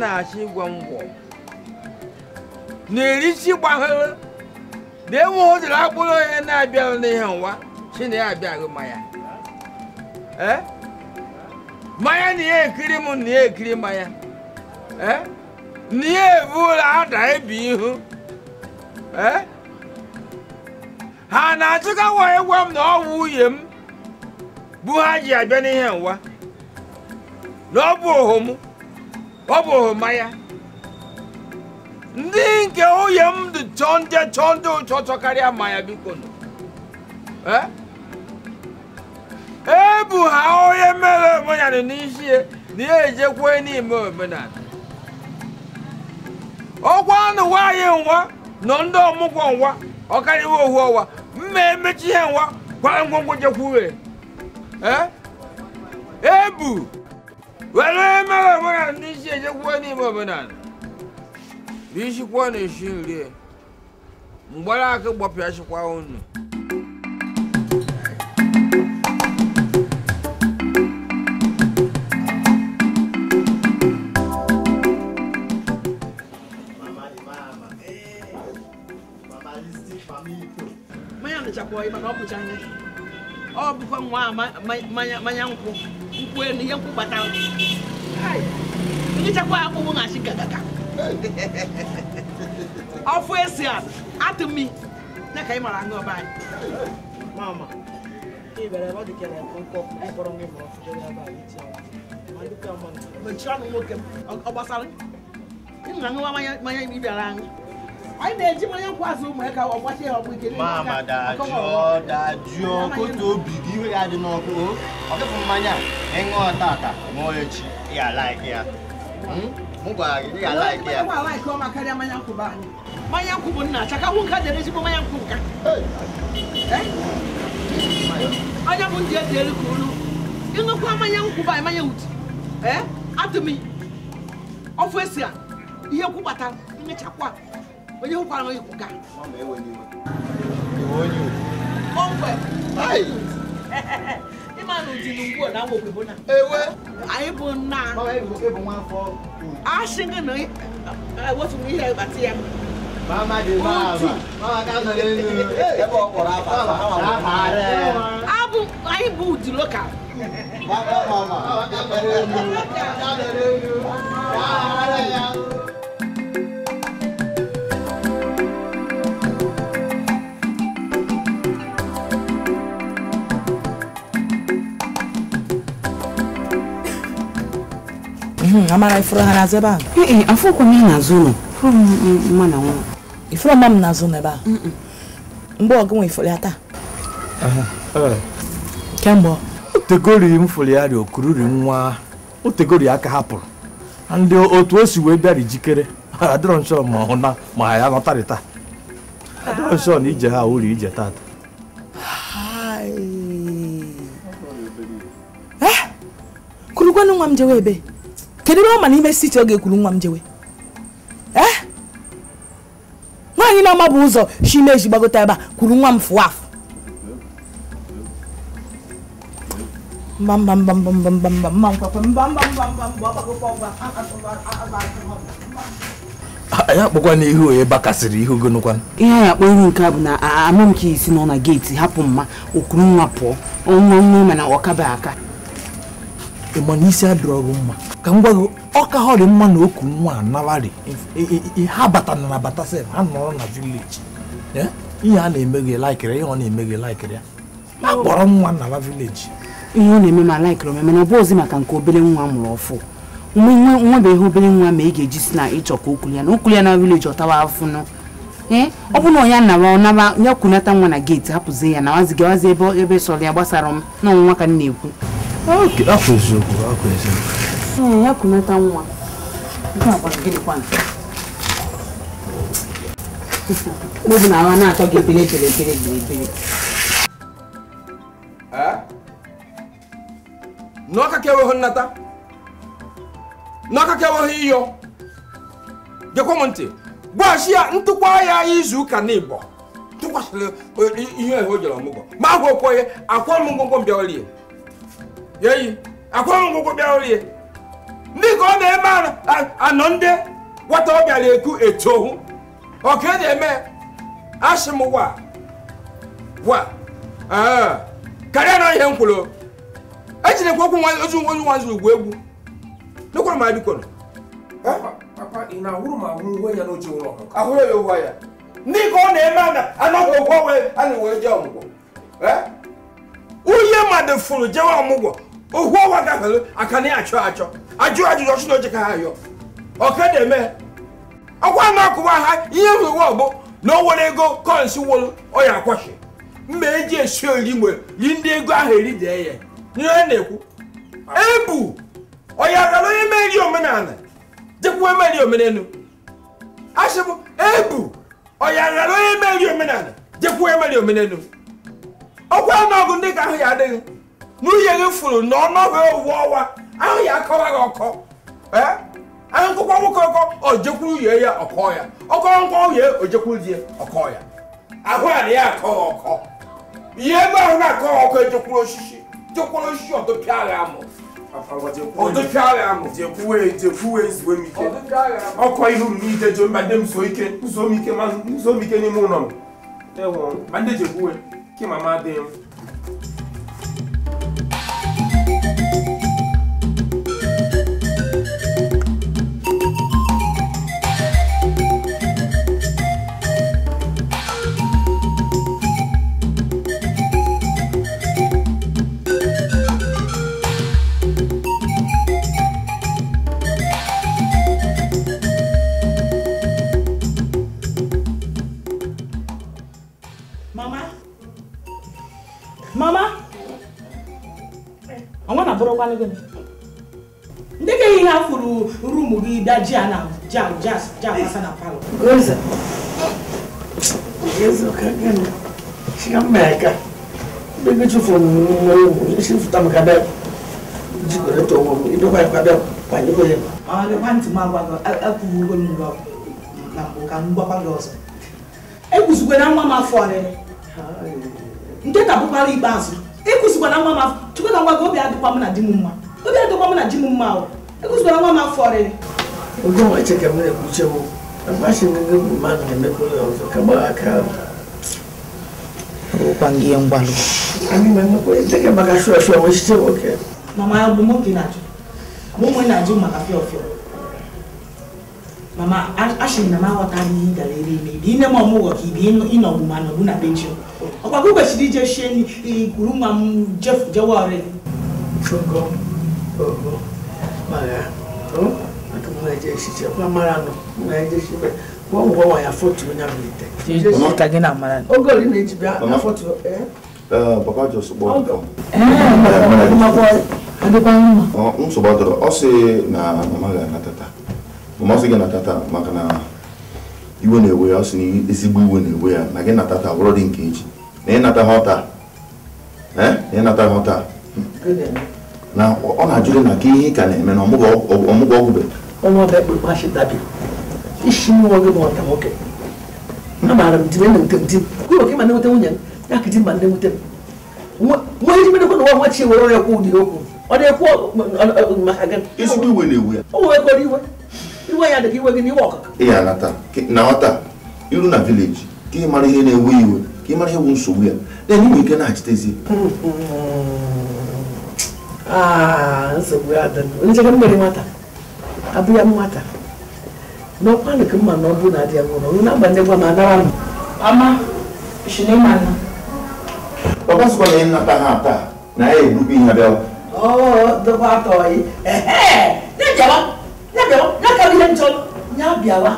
na-achọ ịgwa ngwọ na-erichi gbahara na enwe ụdịrị akpụrụ onye na-abịa n'ihe nwa chi na ya abịaghị mmanya. Ee? Mmanya na ya ekiri m na ya ekiri mmanya. Ee? Na ya ebu ụlọ ada ebi ihu. Ee? Ha na-achụka wee gwa m na ọ bụ nwunye m bụ ha ji abịa n'ihe nwa na ọ bụ ohu m, ọ bụ ohu mmanya. Ndị nke nwunye m dị chọọ ndị chọọ ndị ụchọ chọkarịa mmanya biko nụ. Ee? Ebu ha onye mere omenala n'isi ya na ya ejekwe n'ime omenala. Ọkwa nụ nwaanyị nwa nọ ndị ọmụgwọ nwa ọkarịwa ohu ọwa mma emechi ihe nwa gwara ngwongwo jekwuwe. Ee? Ebu were mere omenala n'isi ejekwuwe n'ime omenala. Risikwa na esi nri mgbara aka gbapịachikwa unu. Ọ bụkwa nwa mmanya nkwụ nkwụ elu ihe nkwụ kpatara onye chakwa akpụkpụ na-achị gagaga ọfụ esi a atụmi ya ka ị mara aṅụ ọba anyị. Mama, ị bịara ebe ọ dị kere nkọ ịkpọrọ nwa ịmụrụ ọfụ jere ebe a iti ọnụ. Mechie ọnụ nwoke m, ọ gbasara ị na-aṅụwa mmanya ị bịara aṅụ. Anyị na-eji mmanya nkwụ azụ ụmụ ya ka ọ gbachie ya ọgbụ ike. Mama dajụọ dajụọ kotu obi gị iwe ya dị n'ọkụ o. Ọ dịpụ mmanya ị ṅụọ tata ṅụọ echi ị ga-alaiki ya. M gwara gị ị ga-alaiki ya. Mmanya alaiki ọma karịa mmanya nkwụ be anyị. Mmanya nkwụ bụ nna achaka hụ nka jere ezigbo mmanya nkwụ nka. Onye bụ ndị ezi elu ka olu. Ịṅụkwa mmanya nkwụ be anyị mmanya uti. Ee atụmi ọfụ esi a ihe nkwụ kpatara mmechakwa. Onye hụkwara onye kwụ ga. Kpọmkwem. Ịma na ụdị na ugbu a na nwoke bụ na. Ewe. Anyị bụ nna. Asị gị na ewefu m ihe kpatị ya. Mama dị mama. Mama ka nọ n'elu. Ebe ọ kpọrọ afa. Abụ anyị bụ ụdị lokal. Mama mama. Mama ka nọ n'elu. Ka nọ n'elu. Ya. Amara ifuru ha n'azụ ebe ahụ? Ee, afọkwa m ya n'azụ ụlọ. Fụrụ m mma na nwa. Ifuru mma m n'azụ ụlọ ebe ahụ? Mgbe ọgụ nwe ifuru ya taa? Kemgbe? Otegori m fụrụ ya rị okururi nwa. Otegori aka hapụrụ. Ndị otu o si wee bịara ijikere. Adịrọ nsọ ma ọ na ma ya nọtarị taa. Adịrọ nsọ na ije ha uru ije tata. Eh? Kurukwanụ nwa m jewe ebe? Kedu ebe ọ ma n'ime siti ọ ga-ekwuru nwa m jewe? Eh? Nwaanyị na-ama bụ ụzọ shi meji gbagota ebe a kwuru nwa m fụọ afụ. Mba mba mba mba mba mba mba mba mba mba mba mba mba mba Anyị akpọkwa n'ihu onye bakasịrị ihu gonụkwanụ. Ihe anyị akpọ ihu nke a bụ na ama m ka isi nọ na geeti hapụ mma okuru nwa pụọ ọnwa nwa mana ọ kabe aka. Ị ma na isi adịrọ ọgụ mma ka m gwa gị ọka ha dị mma na oku nwa anararị ha bata na nabata sef ha nọrọ na vileji. Ihe a na-eme gị laikiri ihe ọ na-eme gị laikiri ya a kpọrọ nwa na vileji. Ihe ọ na-eme ma laikiri ome mana ọ bụ ozi maka nke obere nwa mụrụ ọfụ nwa bụ ihe obere nwa ma ị ga-eji si na ịchọ ka okuli ya na okuli ya na vileji ọtawa afụnụ. Ee, ọ bụ na ya nara ọ naba ya kwunata nwa na geeti hapụzie ya na wazigawazi ebe ebe sọrọ ya gbasara m na ọnwụnwa ka m na-ekwu. Akwa eziokwu, akwa eziokwu. Ee, ya kunata nwa. Nke a kwa gịnịkwa nke? Mgbe na awa na-atọ gị ebele ebele ebele ebele. Ee? N'ọka ka enweghị nnata. N'ọka ka enweghị iyo. Gekwa m ntị. Gwashi ya ntụkwa ya izu ụka na ịbọ. Tụkwasịrị ihe o jere ọmụgwọ. Ma agwa okwu ya, akwa m ngwongwo m bịa olie. Yeyi, akwa m ngwongwo bịa olie. Ndị ka ọ na-eme anọ ndị nwata ọ bịara eku etohu. Ọ ka na-eme asị m wa wa karịa na ihe m kwuru. Ejidekwa okwu ozu nwa zuru ugwu egwu. N'ekwara m adịkọrọ. Papa, ị na-ahụrụ m ahụ uwe ya n'oche ụlọ. Ahụrụ ya uwe ya. Ndị ka ọ na-eme anọghị okwu onwe a na-ewe jee ọmụgwọ. Onye mmadụ fụrụ jewe ọmụgwọ ohu ọwa gafere aka na achọ achọ ajụ ajụjụ ọchụ na oche ka ha yọ. Ọ ka na-eme ọkwa na ọkụwa ha ihe hụrụ ọgbọ na o nwere ego kọnsị wụrụ ọya akwashi mma eji esi ori mgbe ri ndị ego ahụ eri dee ya ihe na-ekwu ebu ọya gara onye meri omenala jekwuwe meri omenelu asị m ebu ọya gara onye meri omenala jekwuwe meri omenelu ọkwa n'ọgụ ndị ka ahụ ya adịghị n'uye gị fụrụ na ọnọgụ owu ọwa ahụ ya akọwa gị ọkọ ahụ nkụkwa nwoke ọkọ o jekwuru ye ya ọkọ ya ọkọ nkwọ ye o jekwuru di ọkọ ya ahụ ya na ya akọ ọkọ ihe ebe ahụ na-akọ ọkọ ejekwuru osisi jekwuru osisi ọdụpịa ya amụ ọdụpịa ya amụ jekwuwe zuo m ike ọkọ ihu m n'ije jo mba ndị m zuo ike nzuo m ike n'ime ụlọ m ewo ma ndị jekwuwe ke mama adịghị m. Mama, ndị ka ihe a fụrụ ruumu gị bịa ji a na ja ja ja pasa na palọ. Eze. Eze ka gịnị? Shi America. Ndị gị chụfụ isi fụta maka bịa jikọrọ eto onwe m idokwa ya bịa kwanyekwa ya. Mama lekwa ntị m agwa gị ekwugo m ngwa na mbụ ka m gwakwa gị ọzọ. Ekwuzikwe na nwa m afọ ọrịrị. Nke ka bụkwara ikpeazụ. Ekwuzikwa na nwa m afọ chukwu ka nwa gị obi adịkwa m na di m mma. Obi adịkwa m na di m mma o. Ekwuzikwa na nwa m afọ ọrịrị. Oge nwa eche ka m na-ekwuche m. Agbasi m gị bụ mmadụ na-emekọ ya ọzọ ka gbaa aka ahụ. Ụkwa gị ngwalụ. Anyị na-emekwa eche maka shụọ shụọ wee chiche nwoke. Mama ya bụ nwoke na-ajụ. Mụ onwe na-ajụ maka fịọ fịọ. Mama, asị na m aghọtaghị ihe ị gara ere ime. Ibi ine m ọmụgwọ ka ibi ịnọgbu ma nọgbu na be chi. Ọkwa gị kwesịrị ije shie nri kwuru nwa m jefu jewe ọrịrị. Chọgọ ogo mara o maka m na-eje echiche kwa mara nọ m na-eje echiche kwa ngwa nwa ya fotu onye abilite. Ka gị na mara. Oge ole na-eji bịa na fotu eh? Papa just bought. Adịkwa mma. Nsogbu adọrọ ọ sị na mama ga-anatata. Mama sị gị natata maka na iwe na-ewe ya ọ sị na ezigbo iwe na-ewe ya na gị natata bụrụ dị nke echi na ịnata ha ọta na ịnata ha ọta na ọ na-ajụrụ na ka ihe ka na-eme na ọmụgwọ ọgwụbe ọnwa bụ ekpekpachi dabi isi nwa gị bụ nwata nwoke amaara m di m na-ewute m di m kwuru ka ịma na-ewute nwunye m ya ka di ma na-ewute m nwa iji medekwa na nwa nwa chi were ọrịa kwụ ụdị okwu ọ na-ekwu maka gị ezigbo iwe na-ewe ya o nwekọrọ iwe iwe ya dị ka iwe gị na iwe ọkụkọ ị ya na nwata iru na vileji ka ị mara ihe na-ewe iwe ka ị mara ihe bụ nsogbu ya na enye ike na-achịtezi nsogbu ya dị njeke mmeri nwata abụ ya nwata n'ọkwa nke mma na ọ bụ na adị ya nwụrụ na-agba ndị gwa ma anara m Mama, ishine mana. Papa sịkwa na ịnata ha taa na ya ebukwa ihe bịa dọkwa atọ yi ehe ya bịawa ya bịawa ya ka ihe nchọ ya bịawa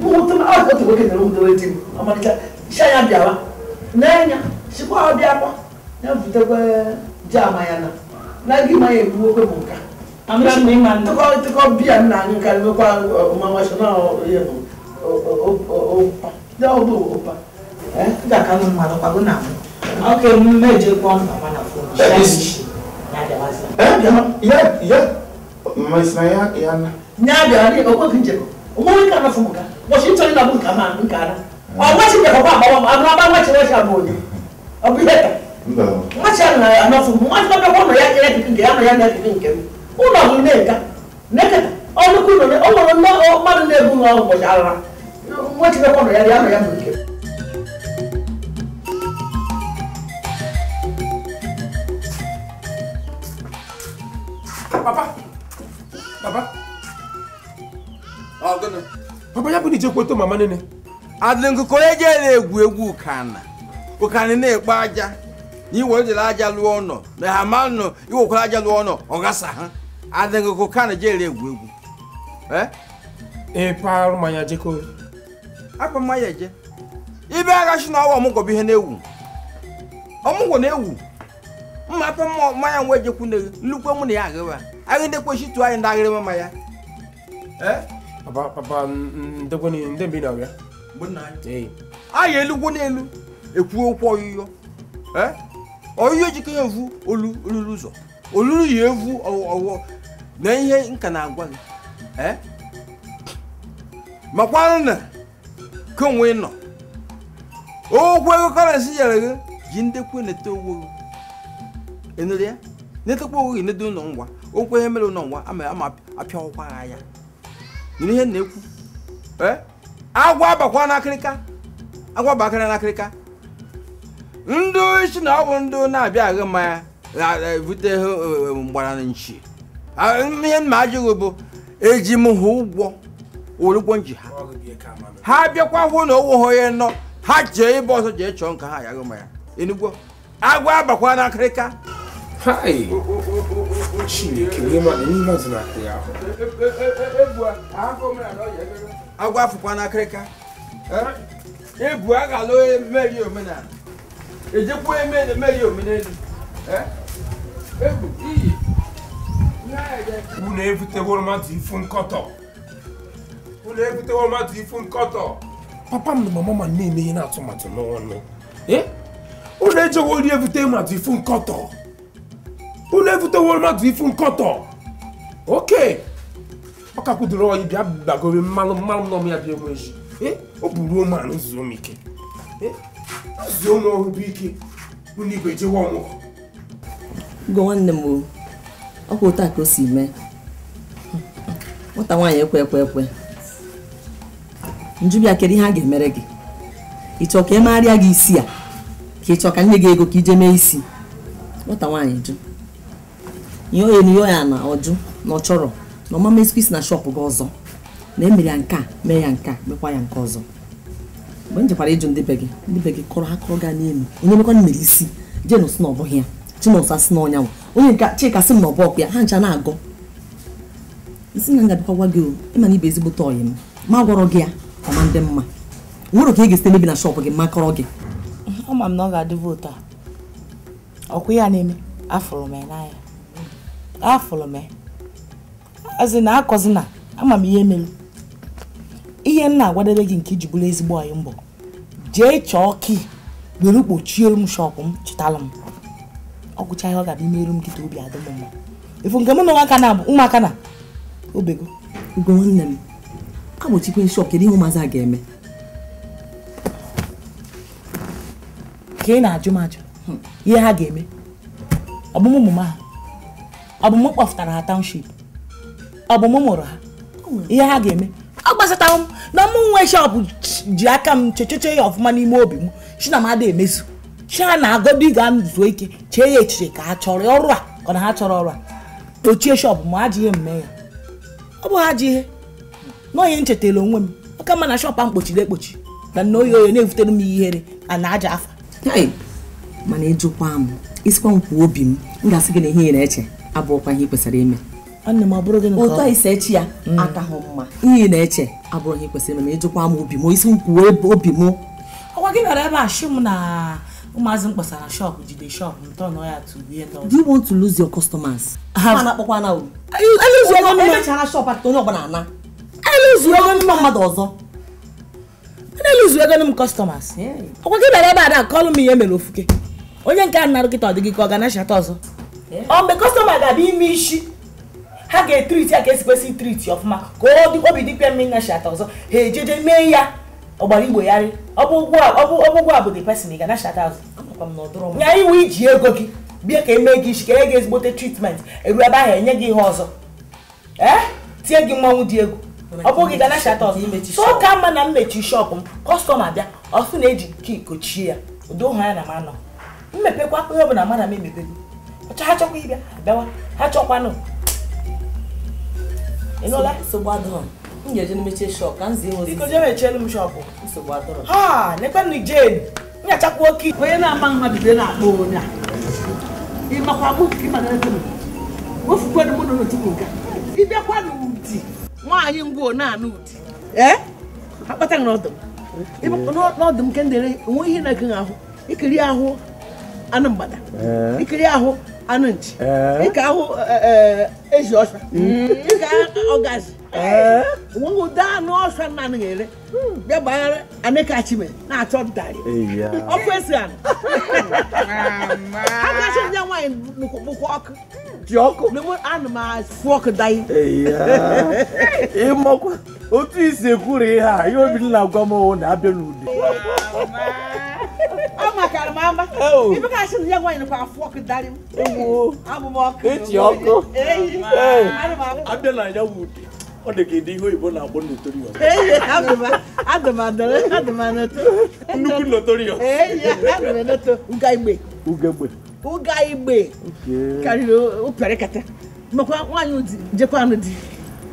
mwute m otu nwoke nyere m di m ọmalịcha sha ya bịawa n'anya sikwa ọ bịakwa ya butekwa ji ama ya na gị ma ya egbu okwe m nka tụkọ biya m na-aṅụ karị nwekwa mmanwa shọ na ihe bụ ụpa ya ọ bụ ụpa ga-akanụ mmanụ kwago na mụ oke mmeje kpọọ mama na fon nya bịara ní ọgbọ́n kì í jẹ̀kọ̀ ọmọ orí kan náà fún mi ká wọ́n ṣe ń tọ́jú náà bó nǹkan máa nǹkan ara ọwọ́ ti bẹ̀rẹ̀ kọ́ àbáwọ̀ àbúrò àbá wọ́n ti wọ́n ṣe àbò òní ọbí yẹta wọ́n ti àná fún mi wọ́n ti bẹ́ẹ̀ kọ́ ọ̀nà ya kẹrẹ́ kìkì nkẹ́ àná ya ní kìkì nkẹ́ mi ụlọ ọgụ na-ega Neketa ọnụkwụ nọ ọ nwere mmadụ na-ebu nwa ụbọchị arara nwa Chineke nọ ya ya nọ ya bụ nke. Papa, papa, papa ya bụ na ijekweta mama nene. Adịnkụkọ eje na-egwu egwu ụkana ụkana na-ekpo aja na iwe jere aja lụọ ụlọ na ha ma nọ iwekwara aja lụọ ụlọ ọ gasa ha. Adịnkụkọ ụkana jere egwu egwu. Ee, parụ mmanya jekọ. Akpa mmanya eje. Ibe agha shi na ọwa ọmụgwọ bụ ihe na-ewu. Ọmụgwọ na-ewu. Mma akpa mmanya nwa ejekwu na nnukwu mụ na ya agịwa. Agị ndị kweshi tụọ anyị ndị agịrị mmanya. Papa, papa, ndekweni ndị mbi na ọbịa. Anyị elugwo n'elu ekwu okwu ọyụyọ. Ọyụyọ jikọ ya evu olu olulu ụzọ. Olulu ya evu ọwụwọ na ihe nka na-agwa gị. Makwanụ na ka onwe nọ. Okwu ego kọrensị nyere gị ji ndekwe nete ogwo gị. Enere ya? Netekwa ogwo gị nedo ụlọ ngwa. Okwu ihe mere ụlọ ngwa ama apịa ọkwa agha ya. Nụrụ ihe na-ekwu. Agwa abakwa n'akịrịka. Agwa bakara n'akịrịka. Ndị isi na ọ bụ ndị na-abịa aghụ mmanya na-ebute mgbara na nchi. Ihe mma ajụghị bụ eji m hụ ụgwọ ụgwọ nji ha. Ha bịakwa hụ na owo ha onye nọ ha jee ebe ọzọ jee chọọ nke ha aghụ mmanya. Enugwu agwa abakwa n'akịrịka. Hai! Chineke, mmadụ na-akụ ya ahụ. Agwa afụkwa n'akịrịka. Ebu a ga-alụ meri omenala. Ejekwa eme meri omenelu. Ebu iyi. Unu ebuteworo mmadụ ifu nkọtọ. Unu ebuteworo mmadụ ifu nkọtọ. Papa m na mama ma na-eme ihe na-atụmatụ n'ọnụ. Unu ejewori ebute mmadụ ifu nkọtọ. Unu ebuteworo mmadụ ifu nkọtọ. Oke. Ọ ka kwudoro oyi bịa gbagoro mmanụ mmanụ nọ m ya bịa enwe ji. O buru ụmụ zuo m ike. Zuo m ọhụrụ ike. Unu igwe jewe ọmụgwọ. Ugo nwanne m ọkwa otu a ka o si mee. Nwata nwaanyị ekwe ekwe ekwe. Njubịa kedu ihe a ga-emere gị? Ị chọọ ka emegharịa gị isi a? Ka ị chọọ ka nye gị ego ka ije mee isi? Nwata nwaanyị jụ. Ihe oye na ihe ya na ọjụ na ọ chọrọ na ọma mesikwa isi na shọpụ gị ọzọ. Na emere ya nke a, mee ya nke a, mekwa ya nke ọzọ. Mgbe m jekwara ịjụ ndị be gị kọrọ ha kọrọ gaa n'elu. Onye mekwa mere isi, jee nụsị na ọ bụghị ya. Chinonso asị na ọnyanwụ. Onye nke Chika sị m na ọ bụ ọkụ ya, ha ncha na-agọ. Nsị na ngabịakwa gwa gị o, ịma na ibe ezigbote ọyị m. Ma gwọrọ gị ya, ọma ndị mma. Nwere ka ị ga-esite mebi na shọpụ gị ma kọrọ gị. Ama m na ọ ga-adị vootu a. Ọkwa ya na-eme, afụrụ m n'anya. Afụrụ m. Azị na akọzi na ama m ihe mere. Ihe m na-agwadebe gị nke iji bụrụ ezigbo ọyị mbọ. Jee chọọ kii were kpochiere m shọpụ m chịtalụ m. Ọ gwụcha ihe ọ ga-abịa imerụ m kịta obi adị m mma. Ifu nke mụ na ụmụaka na ụmụaka na obego. Ugo nwanne m, agbochikwe shọp kedu ihe ụmụazị a ga-eme? Ka ị na-ajụ m ajụ ihe ha ga-eme. Ọ bụ mụ ha. Ọ bụ mụ kpọfụtara ha township. Ọ bụ mụ mụrụ ha. Ihe ha ga-eme. Ọ gbasatara m na mụ nwe shọpụ ji aka m checheche ya ọfụma n'ime obi m si na m ada emezu. Chi ha na-agọdị ga-zuo ike chee ya echiche ka ha chọrọ ọrụ a ka na ha chọrọ ọrụ a. Kpochie shọpụ ma ajọ ihe mme ya. Ọ bụ ajọ ihe. Na onye nchetara onwe m. Ọ ka mma na shọpụ ahụ kpochiri ekpochi. Na nna oyi oyi na-ebutere m ihere a na aja afa. Mana ịjụkwa m, isikwa m kwuo obi m, m ga-asị gị na ihe ị na-eche abụọkwa ihe ị kwesịrị ime. Nwanne m ọ bụrụ gị otu anyị si eche ya aka hụ mma. Ihe ị na-eche abụrụ ihe ị kwesịrị ime ma ịjụkwa m obi m, isi m kwuo obi m. Ọkwa gị bịara ebe a shị m na ụmụazị m kpọsara shọpụ jide shọpụ m tọọ ya tụrụ ihe Do you want to lose your customers? Ha na-akpọkwa na uru. Emechara shọpụ akịta onye ọbụla ana. Eluzu mmadụ ọzọ. Eluzu ego m customers. Ọkwa gị bịara ebe a na-akọlụ m ihe mere ofuke. Onye nke a narụ kịta ọ dị gị ka ọ ga na-achata ọzọ. Ọ mgbe kọstọma ga-abịa ime isi ha ga-etriti ya ka esi kwesị itriti ọfụma ka obi dịkwa mmiri na-achata ọzọ ha ejeje mee ya ọgbara igbo yarị ọ bụ ụgwọ a bụ the person ị ga na-achata ọzọ. Nya iwu iji ego gị bịa ka emee gị isi ka enye gị ezigbote treatment eru ebe ahụ enye gị ihe ọzọ. Ee? Tie gị mmanwụ dị egwu. Ọ bụghị ga na shata ọzọ. So ka mma na mmechi shop m, kọstọma bịa, ọ sị na-eji kii kochie ya. Udo hụ ya na m anọ. Mmepekwa onye ọbụla mara m emepego. Ọcha ha chọkwa ịbịa, abịawa. Ha chọkwanụ. Ị nụla? Nsogbu adịrọ. M ga-eje mechie shop ka m zie ozi. Biko jee mechielu m shop. Nsogbu adịrọ. Ha, nekwanụ Jane. Nyachakwa oke. Onye na-ama mmadụ bịa na-akpọ onye a. Ị makwa mụ ka ị mara eze m. Wefukwanụ mụ nọ n'otu nke. Ị bịakwa n'ụdị. Nwaanyị ngwụ na-anụ ụdị. Ee? Akpata n'ọdụ m. N'ọdụ m kendere onwe ihe na-eke ahụ. Ikiri ahụ anụ mgbada. Ikiri ahụ anụ nchi. Ike ahụ ezi ọsha. Ike ọgazi. Onwe ụdị anụ ọsha na anaghị ere. Bịa gbaghara anịkachime na-achọ ntarị. Ọkụ esi anụ. Ha gasị ndị nwaanyị bụkwa ọkụ. Ọkụ. Anụ m afụ ọkụ dayi. Ịmakwa otu isi ekwuru ihe a, ihe obi na-agwa m owu na-abịa n'ude. Ọ makara m ama. Ibe ka asị na ya nwaanyị nakwa afụ ọkụ darị m. Abụ m ọkụ. Eji ọkụ. Abịa na ya wụ ude. Ọ dị ka ịdị ihe oyibo na-akpọ notorious. Nnukwu notorious. Ugegbe. Ugegbe. Ụga igbe karịrị ụpịarị kata. Makwa nwaanyị ụdị jekwa anụ di.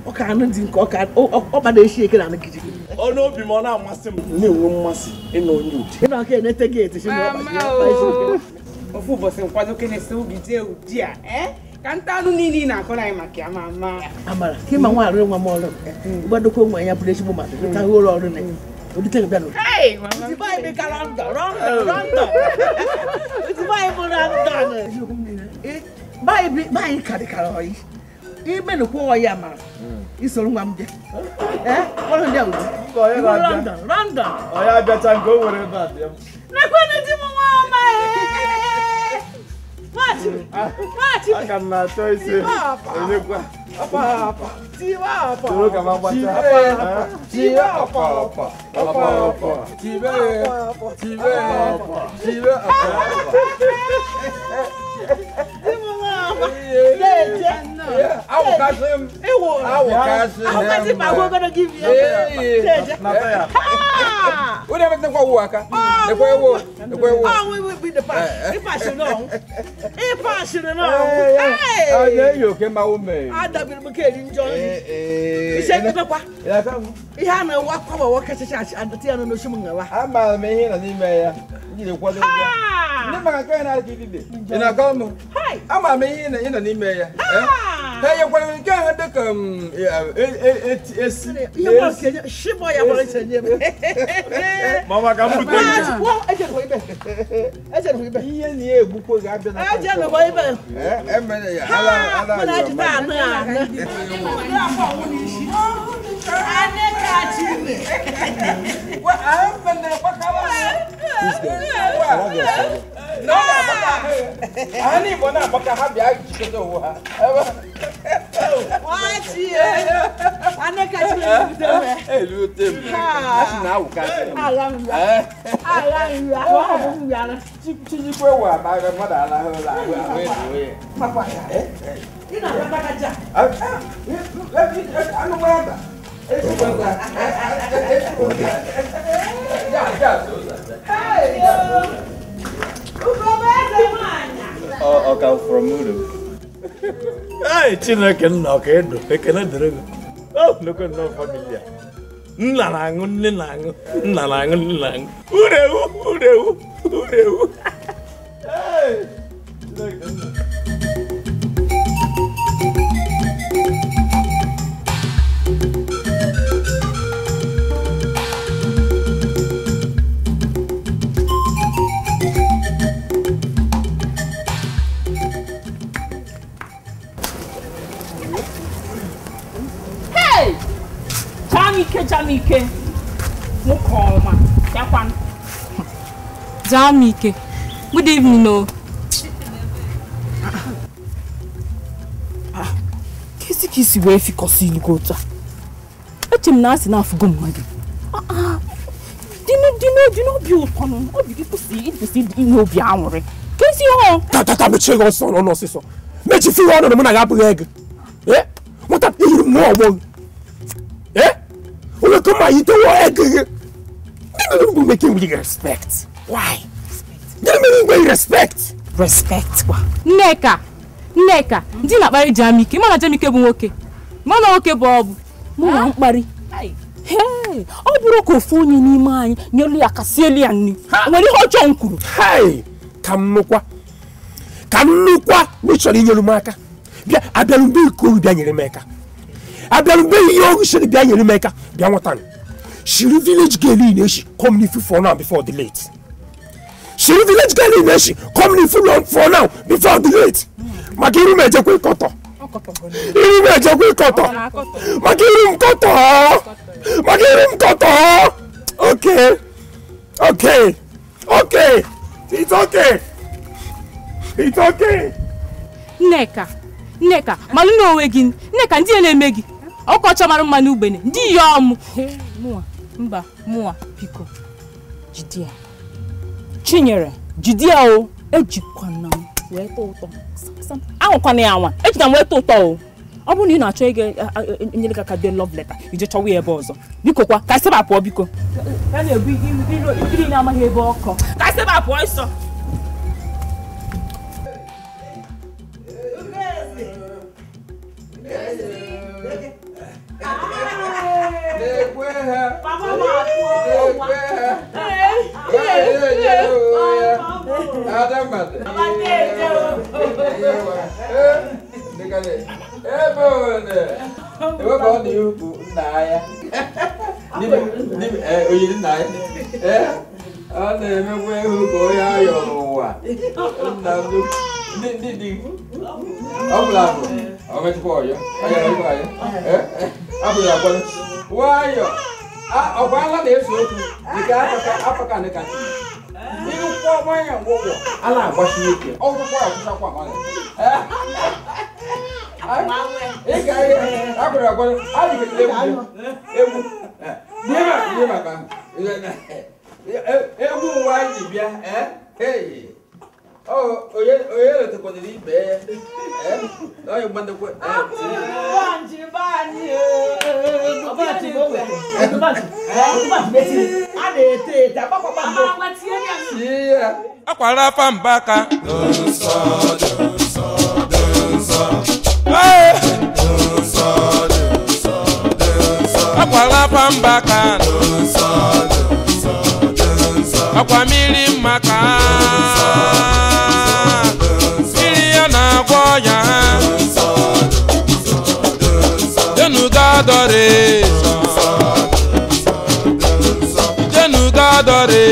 Ọka anụ di nke ọka ọkpa na-eshi eke na anụ gidi. Ọnụ obi m ọ na-amasị m na-enwe mmasị ịnọ onye ụdị. Ịnọ aka enete geeti si na ọkpa. Ofu ụbọchị nkwado kenesi obi jee ụdị a ka nta anụ niile ị na-akọrọ anyị maka ya mama. Amara ka ịma nwa arụ nwa m ọrụ. Gbadokwa nwa ya bụrụ ezigbo mmadụ. Rụta ụlọ ọrụ na Hey, mama. Ozugbo anyị mekara London, London, Ozugbo anyị bụ London. Be anyị karịkara ọyị. Ime nukwu ọyị amara. Isoro nwa m bịa. Kpọrọ ndị a ụdị. London, London. Ọya abịacha nke o nwere ebe a bịa. Nekwenụ di m nwa ọma. Nwachibe. Nwachibe. Aka m na-achọ isi. Enyekwa. Apa apa. Tiwa apa. Soro ka m agbacha. Tiwa apa apa. Apa apa. Tiwe. Tiwe. Tiwe apa apa. Awụkasị m. Awụkasị. Awụkasị ma ahụ ogologo ibi ya. Onye emetekwa owu aka. Ekwe ewu. Ekwe ewu. Ọ nwe bi the pass. Ịpashịrị n'ọnwụ. Ịpashịrị n'ọnwụ. Ọ na-eyi oke mmanwụ mee. Adabere m ka eri njọ nri. Ise ndebekwa. Ihe a na-ewu akwa kachacha adịtị ya n'oshi m ngawa. Amaara m ihe nọ n'ime ya. Njiri kwado ya. Ndị maka nke na-adị idide. Ị na-akọ m? Amaara m ihe ị nọ n'ime ya. Ha nyekwara nke ahụ dị ka esi. Shibọ ya gbara ise nye m. Mama ka m bute. Ihe na ya egbukwo ga-abịa na. Emere ya. Ala ala. Ọka from Udo. Hey, Chineke nna ọka edo, ekele dịrị gị. Oh, nnukwu nnọọ famili a. Nna na-aṅụ, nne na-aṅụ, nna na-aṅụ, nne na-aṅụ. Urewu, urewu, urewu. Hey, Chineke nna. Jamike, nwoke ọma, Jamike, good evening o. Kesi kisi wee fikọsi ilu otu a. Eche m na asị na afụgo mma gị. Dị n'obi ụtọ nụ, obi gị kwụsị inwe obi aṅụrị. Kesi ọ. Tata mechie gị ọsọ n'ọnụ ọsịsọ. Mechifu ihe ọnụ na mụ na gị abụghị ego. Nwata ihuru m nwa ọgbọ gị. Eh? Onwe ka ma yitewo ego gị. Gịnị bụ making with respect? Why? Gịnị mere mgbe respect? Respect kwa. Nneka, Nneka, ndị na-akparị Jamike, mana Jamike bụ nwoke. Mana nwoke bụ ọ bụ. Mụ na mkparị. Hey, ọ bụrụ ka ofu onye n'ime anyị nyelu ya kasị elu ya nni. Nwere ihe ọjọọ m kwuru. Hey, ka m nụkwa. Ka m nụkwa na ị chọrọ inyere m aka. Bịa, abịara mgbe iko bịa nyere m aka. Abịara mgbe ihe ọgụ siri bịa nyere m aka. Bịa nweta m. Shiri village girl in Eshi, come n'ifu for now before the late. Shiri village girl in Eshi, come n'ifu for now before the late. Maka iru m ejekwa ịkọtọ. Iru m ejekwa ịkọtọ. Maka iru m kọtọ. Maka iru m kọtọ. Okay. Okay. Okay. It's okay. It's okay. Nneka, Nneka, malụ na onwe gị. Nneka, ndị na-eme gị. Ọkọchọ mara mma n'ugbene. Ndị yi ọmụ. Mụa, mba, mụa, biko. Jide ya. Chinyere, jide ya o. Ejikwana m wee tọ ụtọ. Anwụkwana ya anwa. Ejikwana m wee tọ ụtọ o. Ọ bụrụ na ị na-achọ ịga enyere gị aka dee love letter, ije chọwa ya ebe ọzọ. Biko kwa, ka ị sebe pụọ biko. Ka na-ebu iri na-amaghị ebe ọkọ. Ka ị sebe pụọ ịsọ. Akwara pambaka. Akwara pambaka. Akwa mmiri maka. Mmiri ya na-agwọ ya. Jenuga dore. Jenuga dore.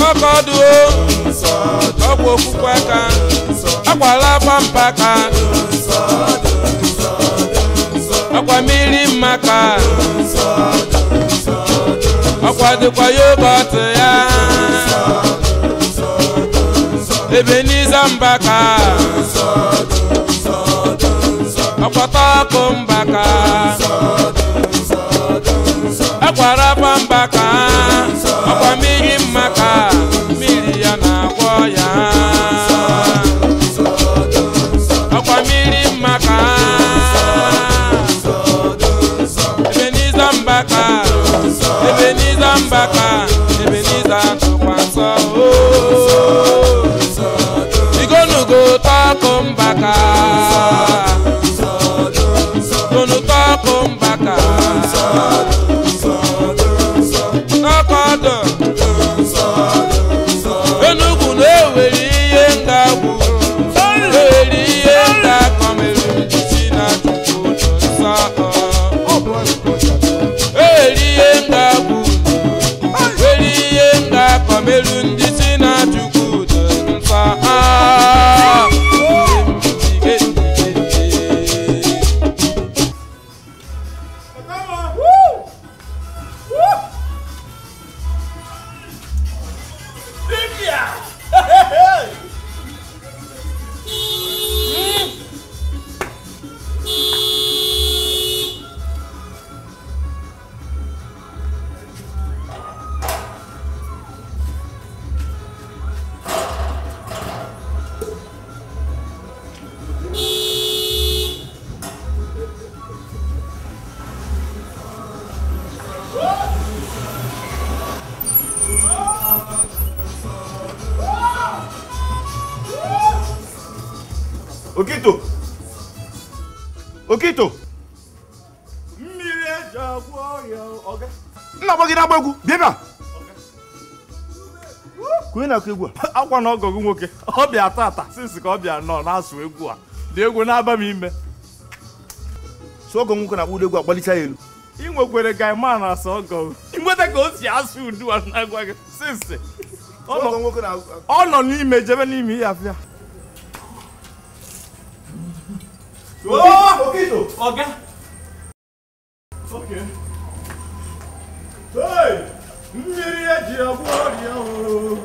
Ọkọdụo ọgwụ okwukwe aka akwala pampaka akwa mmiri mmaka ọkwa dịkwa yogọt ya Ebenezer Mbaka ọkwata ọkụ Mbaka akwara pambaka ọkwa mmiri mmaka mmiri ya na-agwọ ya ọkwa mmiri mmaka Ebenezer Mbaka Ebenezer Mbaka Ebenezer tụkwa nsọ igonugo tọkụ Mbaka gonu tọkụ Mbaka n'ọkọdụ Enugwu na-ewere ihe ngagbu ewere ihe ngakọ mere ntị na Chukwu nsọ ewere ihe ngagbu were ihe ngakọ mere ndị si na Chukwu nsọ. Okito! Okito! Nna gị na-agba egwu, bịa ebe a! Ka onye na-akụ egwu a? Akwa na ọgọ gị nwoke, ọ bịa tata sinsi ka ọ bịa nọ na-asụ egwu a. Dị egwu na-aba m ime. So ọgọ nwoke na-akpụ ụdị egwu agbalịcha ya elu. Ị nwekwere ka ịma na-asụ ọgọ. Ị nweta ka o si asụ udu a na-agwa gị sinsi. Ọ nọ n'ime jebe n'ime ihe afịa. Okito! Oga! Okay. Hey! Mmiri eji agwọ ọrịa o.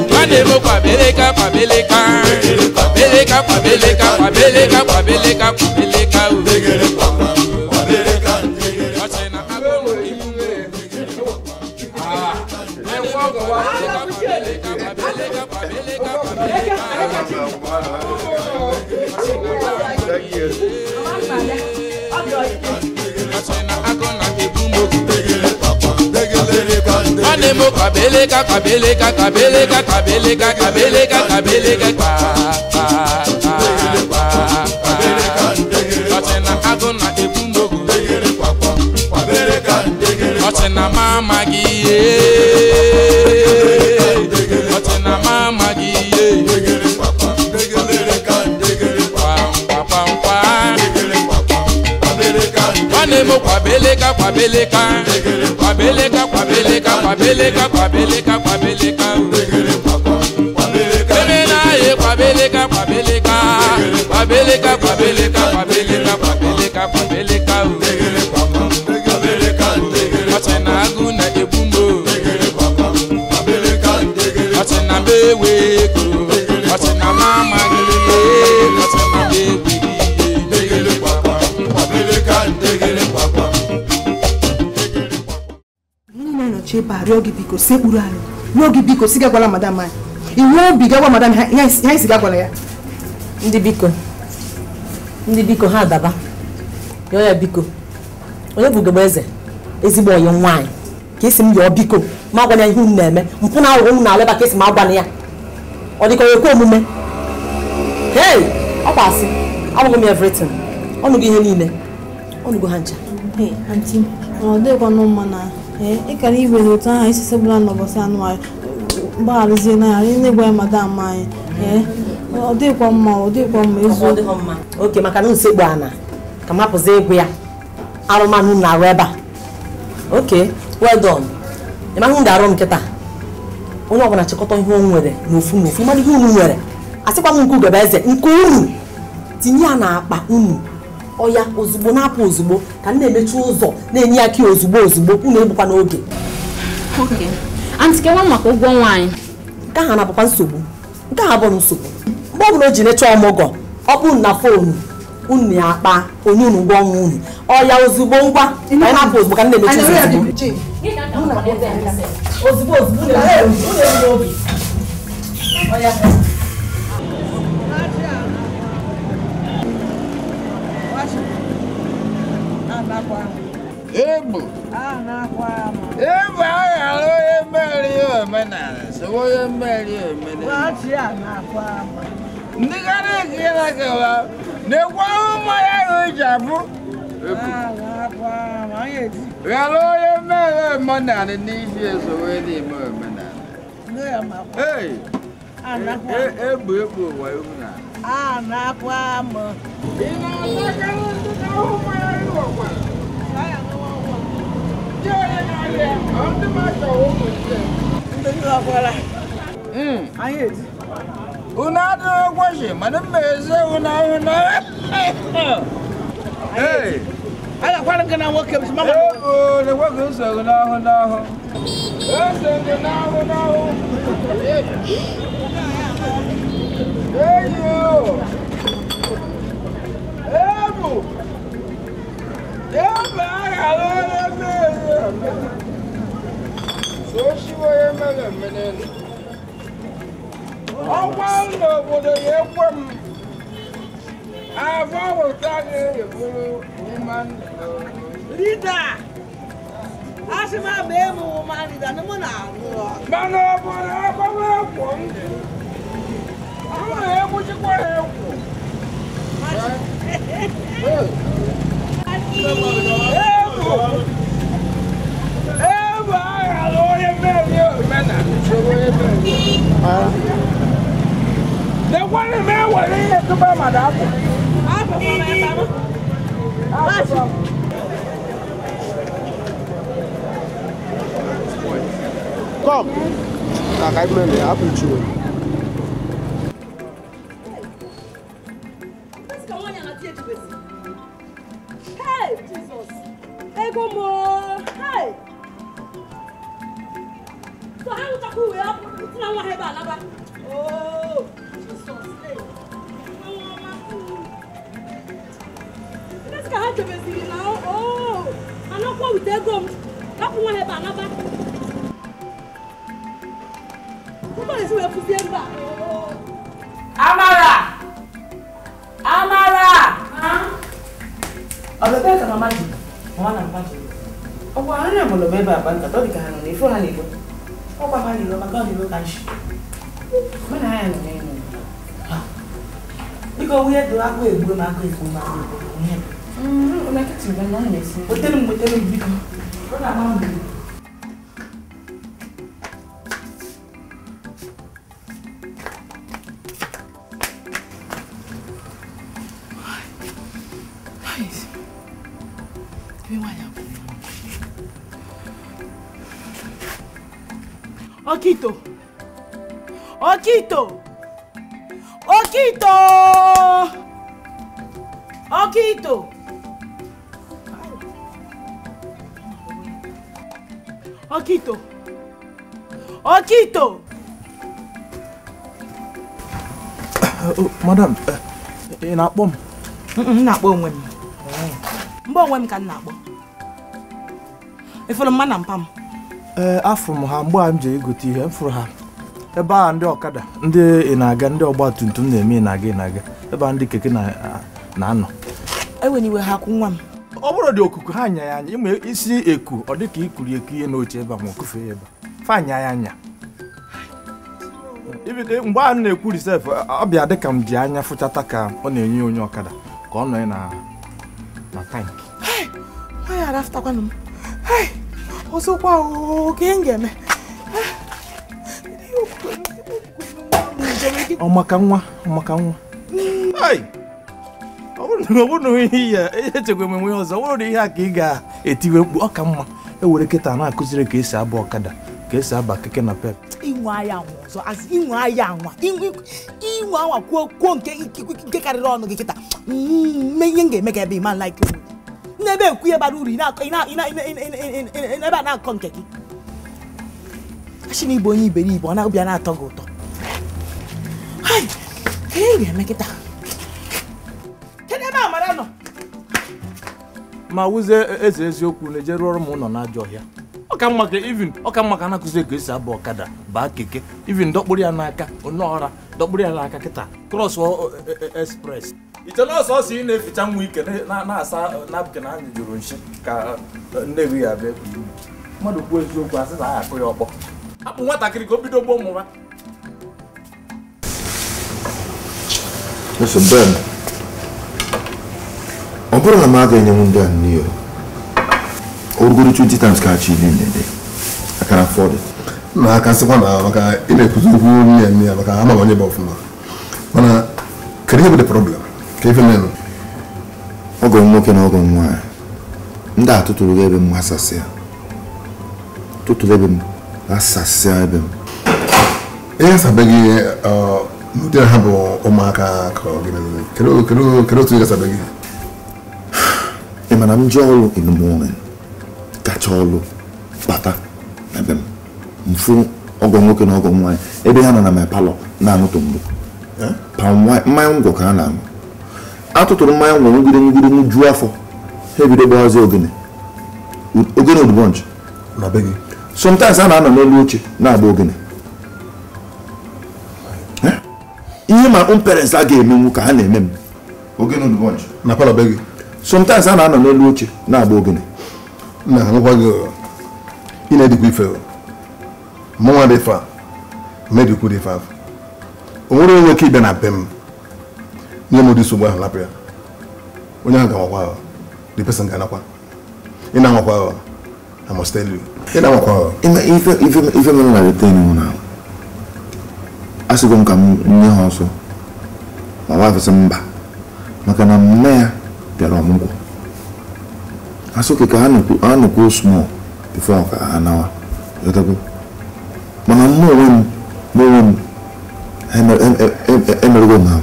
Nwanne m kwabeleka kwabeleka kwabeleka kwabeleka kwabeleka kwabeleka kwabeleka o. Thank you. Nwanne m kwabeleka kwabeleka kwabeleka kwabeleka kwabeleka kwabeleka kwa kwa kwa kwa. Ọchị na agụ na egbu mgbogu. Ọchị na mama gị ihe. Ọchị na mama gị ihe. Nwanne m kwabeleka kwabeleka kwabeleka kwabeleka kwabeleka kwabeleka kwabeleka ebe na-aye kwabeleka kwabeleka kwabeleka kwabeleka kwabeleka kwabeleka kwabeleka ọchị na agụ na-egbu mgbo ọchị na m ewe ego ọchị na m amaghị ihe ọchị na m ewe. Rịọ gị biko sekpuru anyị rịọ gị biko si gagwala madam anyị iwu obi gagwa madam ihe anyị si gagwala ya. Ndị biko ha daba yọọ ya biko onye bụ ugegbe eze ezigbo ọyị nwaanyị ka esi m yọọ biko ma agwana ya ihe unu na-eme mpụ na aghụghọ unu na-aleba ka esi m agwana ya ọ dịka ekwe omume. Hey, ọ kwa asị abụghị m everything ọnụgo ihe niile ọnụgo ha ncha. Hey, aunty, ọ dịkwanụ mma na ị kara iwere otu ahụ isi sebụla n'ụbọchị anụ anyị gbagharịzie na ya anyị na-egwa ya madam anyị. Ọ dịkwa mma, ọ dịkwa mma eziokwu. Oke maka na nsekpu ana ka m hapụzi egwu ya arụmanụ na-arụ ebe a. Oke, well done. Ị ma hụ m ga-arụ m nkịta onye ọbụla chịkọta ihe o nwere n'ofu n'ofu ịmara ihe unu nwere asịkwa m nke ugebe eze nke unu tinye ya n'akpa unu ọya ozugbo na-apụ ozugbo ka m na-emechi ụzọ na-enye ya ki ozugbo ozugbo unu egbukwa n'oge. Aunty, kewa maka ụgwọ nwaanyị nke ahụ na-abụkwa nsogbu nke ahụ abụrụ nsogbu mgbe ọ bụla o ji necha ọmụgọ ọkpụ na foonu unu ya akpa onye unu ụgwọ ọnwa unu ọya ozugbo ngwa ka anyị na-apụ ozugbo ka m na-emechi ụzọ ozugbo ozugbo ozugbo ọya. Ebu. Ebu aghara onye mmeri omenala so onye mmeri omenala. Ndị gara ekele kewa na-ekwu ahụ mmanya ahụ eji abụ. Ghara onye mmeri omenala n'isi eso onye na-eme omenala. Ee, ebu ebu ụwa ewu na. Ị na-atakarị ndị na-ahụ mmanya ahụ ọkwara. Unu adịghị kwesị mana mma eze unu ahụ na agakwara gị na nwoke m mama na-ekwe nsogbu n'ahụ n'ahụ nsogbu n'ahụ n'ahụ eyo ebu ebu aghara onye mmeri omenala so oshiwo onye mere omenala ọkwa n'obodo ya ekwe m Afọ gị bụrụ woman leader. Asị m ama emu woman leader na mụ na-aṅụ. Mana ọ bụ na agbawa ekwo ndụ. Ahụ na-egbuchikwa ha ekwo. Ebu aghara onye mmeri omenala usoro onye mmeri. Lekwanụ m ewere ihe tụba mmadụ apụ. Come. Hey, Jesus. Ego mo. Hey. So how you talk we up? Na nwa heba alaba. Oh, Jesus. Hey. Let's go to the now. Oh, I no go with ego. Kapu nwa heba alaba. Amara! Amara! Ọ bụ ka mama ji? Mama na mpa ji. Ọkwa ha na-amụlụ m ebe akpa nkata, ọ dị ka ha nọ n'ifo ha n'ilo. Ọkwa ha n'ilo maka ọ n'ilo ka nshi. Mụ na ha ya nọ n'elu. Biko nwunye do akụ egbuo m akụ egbuo m akụ egbuo m nwunye do. Wetere m wetere m biko. Ọ na-ama m biko. Okito! Okito! Okito! Okito! Okito! Okito! Madam, ị na-akpọ m? M na-akpọ onwe m. Mgbe onwe m ka m na-akpọ. Ịfụrụ mma na mpa m? Ee, afụrụ m ha mgbe a m jere igote ihe, m fụrụ ha ebe a ndị ọkada ndị ị na-aga ndị ọgba tum tum na-eme ị na-aga ebe a ndị keke na-anọ. Eweniwe ha kwụ nwa m. Ọ bụrụ dị okuku ha anya ya anya ịma isi eku ọ dị ka ikuri eku ihe n'oche ebe a ma okufee ebe a fa anya ya anya. Mgbe a na-ekwu risef ọ bịa dị ka m ji anya fụchata ka ọ na-enye onye ọkada ka ọ nọ na tankị. Nwaanyị arafụtakwanụ m. Ọzọkwa oke m ga-eme. Ọ maka nwa, ọ maka nwa. Ọ bụrụ na ihe ya echekwa m enwe ọzọ, ọ bụrụ na ihe a ka ị ga-etiwe mkpu ọ ka mma ewere kịta na-akụziri ka esi aba ọkada ka esi aba keke na pep. Inwe aya anwa ọzọ, asị inwe aya anwa, inwe anwa kwuo nke karịrị ọnụ gị kịta. Mee ihe m ga-eme ka ebe ịma like onwe. N'ebe ekwu ihe bara uru ị n'ebe a na-akọ nke gị. Asị na ịbụ onye iberibe ọ na-abịa na-atọ gị ụtọ. Ihe ị ga-eme kịta? Kedu ebe Amara nọ? Ma wụzie eze eziokwu na-eje rụọrọ m ụlọ n'ajọ ọhịa. Ọ ka mma ka even ọ ka mma ka na-akụzi ka esi aba ọkada baa keke even dọkpụrụ ya n'aka onye dọkpụrụ ya n'aka kịta cross express. Iche na ọsọ ọsọ ị na-eficha nwa ike na-asa napkin anyị jụrụ nshi ka nne gị ya bịa mmadụ kwuo eziokwu asị na ya akụ ya ọkpọ. Hapụ nwatakịrị ka o bido gboo mụba. Listen, Ben. Ọ bụrụ na m agaghị enyenwu ndị a nne ya orugoro 20 times ka achị ili nne. I can afford it. Na aka sịkwa na maka ị na-ekwuzi okwu nne nne ya maka ama m onye bụ ọfụma. Mana kedu ihe bụ the problem? Ka ife menụ? Ọgọ m nwoke na ọgọ m nwaanyị. Ndị a tụtụrụ ebe m ghasasịa. Tụtụrụ ebe m ghasasịa ebe m. Ihe asabeghị n'ụdị ha bụ ụmụaka ka ọ gịnị? Kedu otu ị gasabeghị? Ị ma na m jee ọrụ in the morning, gacha ọrụ bata ebe m mfu ọgọ nwoke na ọgọ nwaanyị ebe ha nọ na my palọ na-aṅụ tombo. Palm wine, mmanya ngwọ ka ha na-aṅụ. Atụtụrụ mmanya ngwọ ngwuru ngwuru ṅụjuo afọ ha ebido gbawazi ogene. Ogene odubonch. Na be gị? Sometimes a na-anọ n'elu oche na-agba ogene. Ihe my own parents a ga-emenwu ka ha na-eme m. Ogene Udubonch. Na palọ be gị. Sometimes a na-anọ n'elu oche na-agba ogene. Na ngwa gị ị na-edikwa ife mụnwa dị fa medikwu dị fa o nwere onye ike ịbịa na be m nye m ụdị nsogbu ahụ lapụ ya onye ahụ ga-anwakwa ahụ the person ga-anakwa ị na-anwakwa ahụ I must tell you ị na-anwakwa ahụ ife mere na retain hụ na asịgo m ka m nye ha ọsọ ma wife sị mba maka na nne ya bịara ọmụgwọ asị ka ha nọkwuo small before ka ha nawa mana mụ onwe m emerego m ha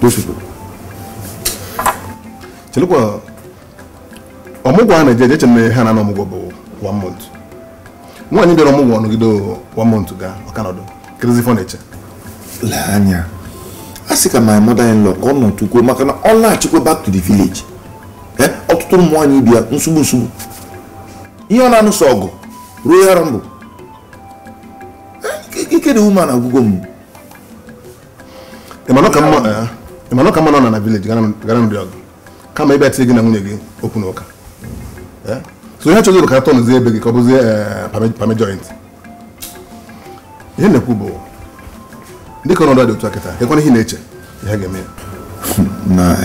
those people. Chelekwa ọmụgwọ a na-eje eche na ha na ọmụgwọ bụ 1 month. Nwaanyị bịara ọmụgwọ nọgide 1 month ga ọkanọdụ kedụzi ife ọ na-eche. Lee anya a sị ka my mother-in-law ka ọ nọtukwuo maka na ọ laghachikwa back to the village. Ọtụtụ ụmụ nwaanyị bịa nsogbu nsogbu ihe ọ na-anụso ọgụ ruo ya mbụ ike dị woman agwụgwọ m. Ịmanụ ka mma nọ na village gara ndị ọgụ kama ịbịa tie gị na nwunye gị okwu na ụka. So ihe chọziri ka atọ nụzie ebe gị ka ọ bụzie pame joint. Ihe na-ekwu bụ dịka ọnọdụ dị otu a kịta ekwana ihe na-eche ihe ga-eme ya. Na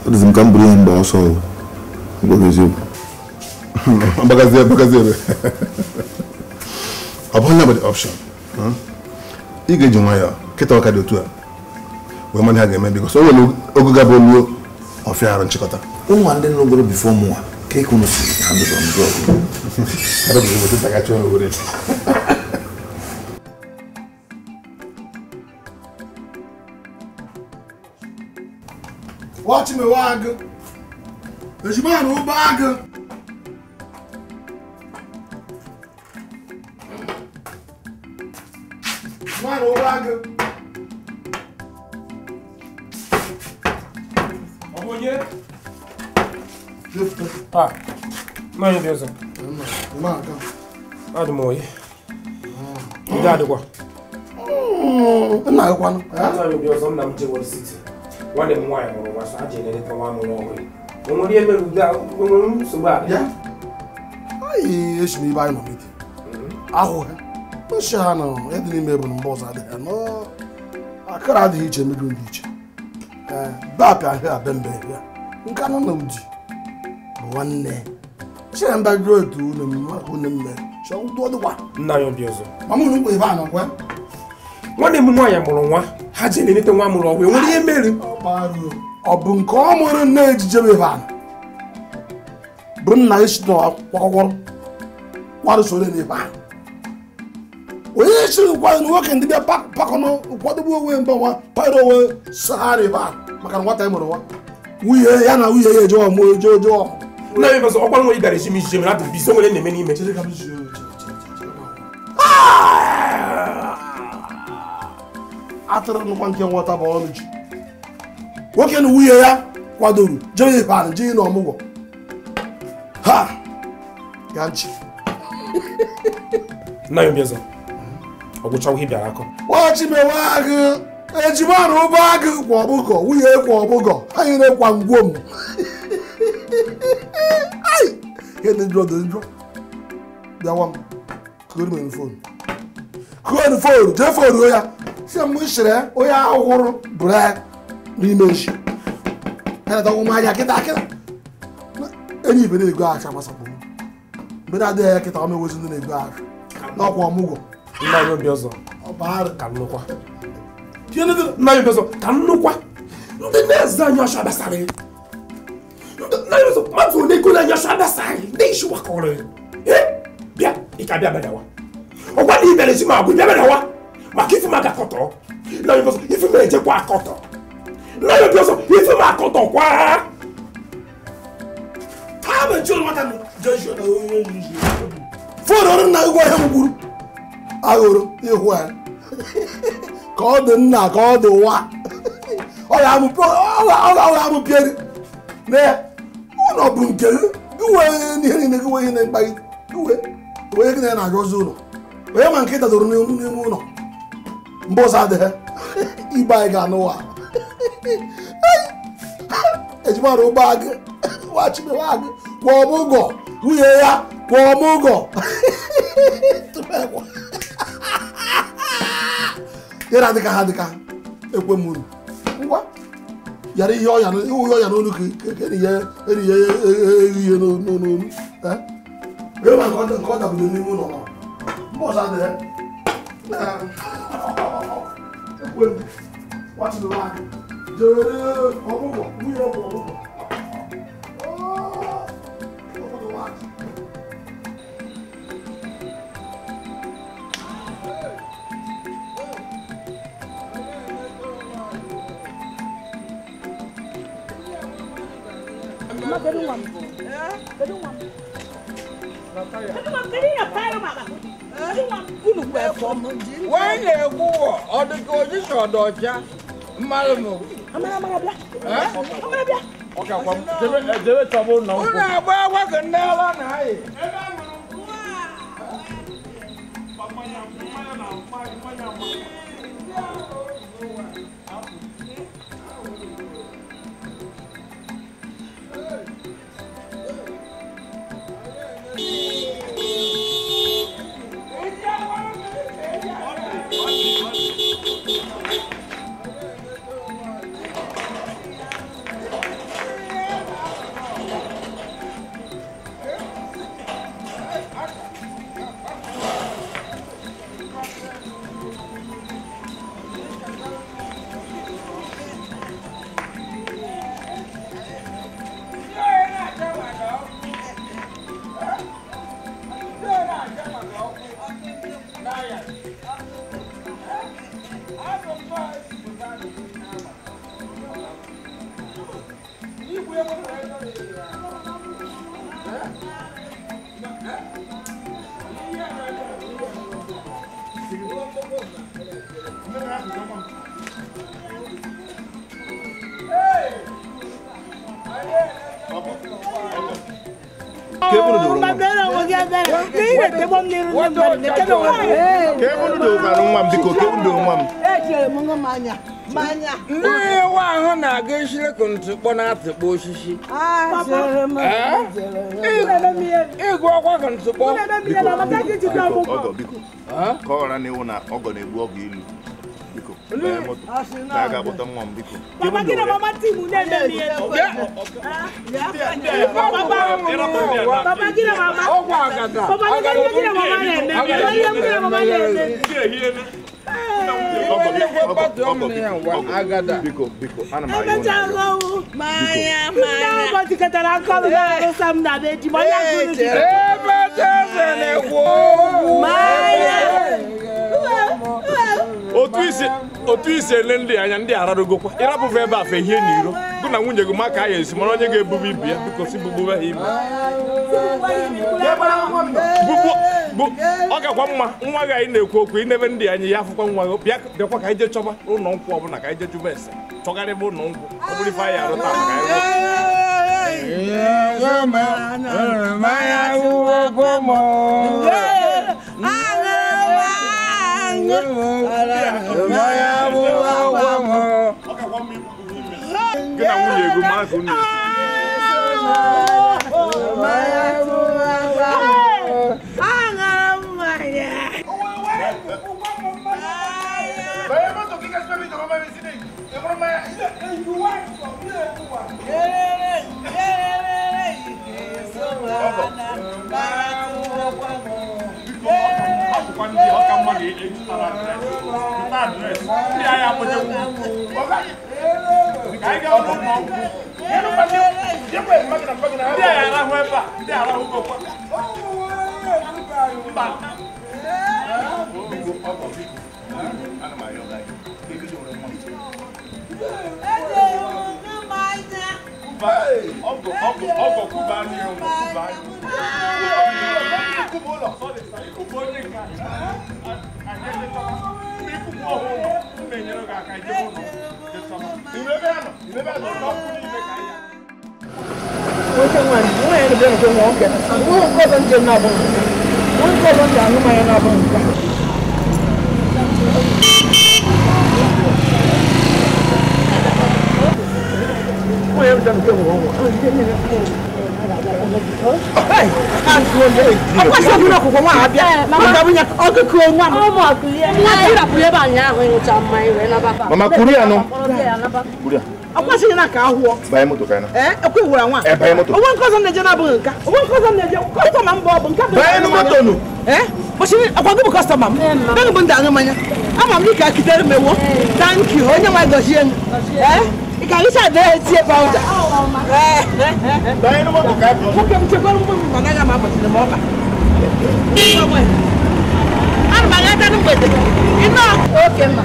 ọ dịzi m ka m buru ihe mgba ọsọ gwa gị eziokwu. Gbagazie ebe ọ bụghị ya bụ the option. Ị ga-eji nwayọọ kịta ọka dị otu a wee mana ha ga-eme bikos o nwere oge ga-abụ oluo ọfịa arụ nchịkọta. Ụmụ ndị nọgoro bifo mụnwa ka eke unu si handle on drug. Watch me wag. Ejima na ụba agụ. Mano ụba agụ. Ọ bụ onye? Ah, mmanya dị ọzọ. Adị m oyi. Ndị adịkwa. Nna agụkwanụ. Nna obi ọzọ nna m jewere siti. Nwanne m nwaanyị mụrụ nwa so ha ji eleta nwa mụrụ ọhụrụ. O nwere ihe mere udo a, o nwere nsogbu a. Ya. Anyị esi m ibe anyị nọ n'ite. Ahụ ha. Oshi ha nọ, ịdị n'ime bụ na mgbe ọzọ adịghị nọ. Akara adịghị iche emebi ndị iche. Ee, bapịa ahịa abembe ya. Nke anọ na ụdị bụ nwanne. Chere mba gụrụ otu unu maka unu mme. Chọọ ụdị ọdịkwa. Nna ya obi ọzọ. Mama unu mkpa ebe a nọkwa. Nwanne m nwaanyị mụrụ nwa, ha ji eleta nwa mụrụ ọhụrụ. Enwere ihe mere? Ọ bụ nke ọ mụrụ nne ejije bụ ebe a bụ nna esi n'akwụkwọ kwarụsoro n'ebe a. Onye siri kwa nwoke ndị bịa pakọnụ kwadogbu onwe mba nwa paịrị onwe sahara ebe a maka na nwata mụrụ nwa nwunye ya na nwunye ya eje ọmụ eje eje ọmụ. Nna ya ọzọ ọkwa nwa ịbịara esi m ijije mere atụ bisi onwere na-eme n'ime. Atụrụ nnukwu nke nwata bụ ọnụ ji. Nwoke na nwunye ya kwadoro jee ebe a jee n'ọmụgwọ ha ya nchi. Nna ya obi ọzọ ọ gwụchawa ihe bịara akọ. Wachimewe agụ ejima na ụba agụ kwa ọbụgọ nwunye kwa ọbụgọ ha nyere kwa ngwo m. Ihe dị njọ dị njọ bịawa m kụrụ m fon kụrụ fon jee foruo ya si m sịrị onye ahụrụ bụrụ ya n'ime nshi ya na-adọgwụ m anya kịta kịta enyi ibe na-ego aka gbasapụ mgbe na-adịghị ya kịta ọ mewezi ndị na-ego aka n'ọkwa ọmụgwọ. Nna ya obi ọzọ ka nnukwa. Nna ya obi ọzọ ka nnukwa. Ndị na-eze anyị ọsọ agbasara ya. Nna ya ọzọ mmadụ ole ego na-anya ọsọ agbasara ya. Ndị isi wakọrọ ya. Bịa ị ka bịa bịadawa. Ọgwa na ibere ezi ma agwụ bịa bịadawa. Maka ife m agakọtọ. Nna ya obi ọzọ ife m ejekwa akọtọ. Nna ya obi ọzọ ife m akọtọ kwa. Ha bụ nche nwata fon ọrụ nna gị gwa ihe m kwuru aghụrụ ịhụ ya ka ọ dị nna ka ọ dị ụwa ọ ga-amụ pieri na ụlọ bụ nke gị wee ihe niile gị wee ihe na-mkpa gị wee gị na ya na-aga ozi ụlọ onye ma nke dadoro n'ime ụlọ mgbe ọzọ adịghị ibe anyị ga-anụ ụwa. Ejima na ụgbọ agụ. Nwachimewe agụ. Kwa ọmụgwọ. Nwunye ya kwa ọmụgwọ. Yara adịka ha adịka. Ekwe m unu. Ngwa. Yara ihe ọya n'olu ka ihe n'olu. Nke ọ dabere n'ime ụlọ nọ. Mgbe ọzọ adịghị. Ekwe m. Nwachimewe agụ. Jere ọmụgwọ. Nwunye ya kwa ọmụgwọ. Wọ́n lè kú wọ̀ ọdún kí ojúṣe ọ̀dọ̀ ọjà mmalụ mụ. Unu agba agwa ka ndị ala na-ayị. Ndị ewu ahụ na-aga esiri ka ntụkpọ na-atụkpọ osisi. Ịgụ ọkwa ka ntụkpọ. Biko, ka ọ ghara na ịwụ na ọgọ na-egbu ọgọ ilu. Biko, banye moto. Ka a ga-akpọta nwa m biko. Biko, biko, ana m ayọ Otu isi ele ndị anya ndị ararugokwa ịrapụfe ebe a fe hie n'iro gụ na nwunye gị maka ya esi mara onye ga-ebubu ibu ya biko si bugbuwe ha ime ọ gakwa mma nwa gị anyị na-ekwu okwu inebe ndị anyị ya afụkwa nwa gị bịakwa ka anyị jee chọba ụlọ nkwụ ọbụla ka anyị jee jụba ese chọgarịba ụlọ nkwụ ọ bụrụ ife anyị arụ taa maka anyị gị na nwunye gị ma aka unu Mama kuria no. Kuria. Akwasi na ka ahụọ. Banye moto ka na. Eh, ekwe wura nwa. Eh, banye moto. Onwe nke ọzọ na-eje na-abụghị nka. Onwe nke ọzọ na-eje kọstọma m bụ ọ bụ nke bụ. Banye moto nu. Eh? Bosi akwa gị bụ kọstọma m. Banye bụ ndị aṅụ mmanya. Ama m ike akitere m ewo. Thank you. Onye nwe gọzie m. Eh? Ị ka gịcha na etie powder. Eh. Banye moto ka. Nwoke m chekwara mgbe m mana aga m abọchị m ọba. Ana m aga na mgbede. Ị nọ? Okay ma.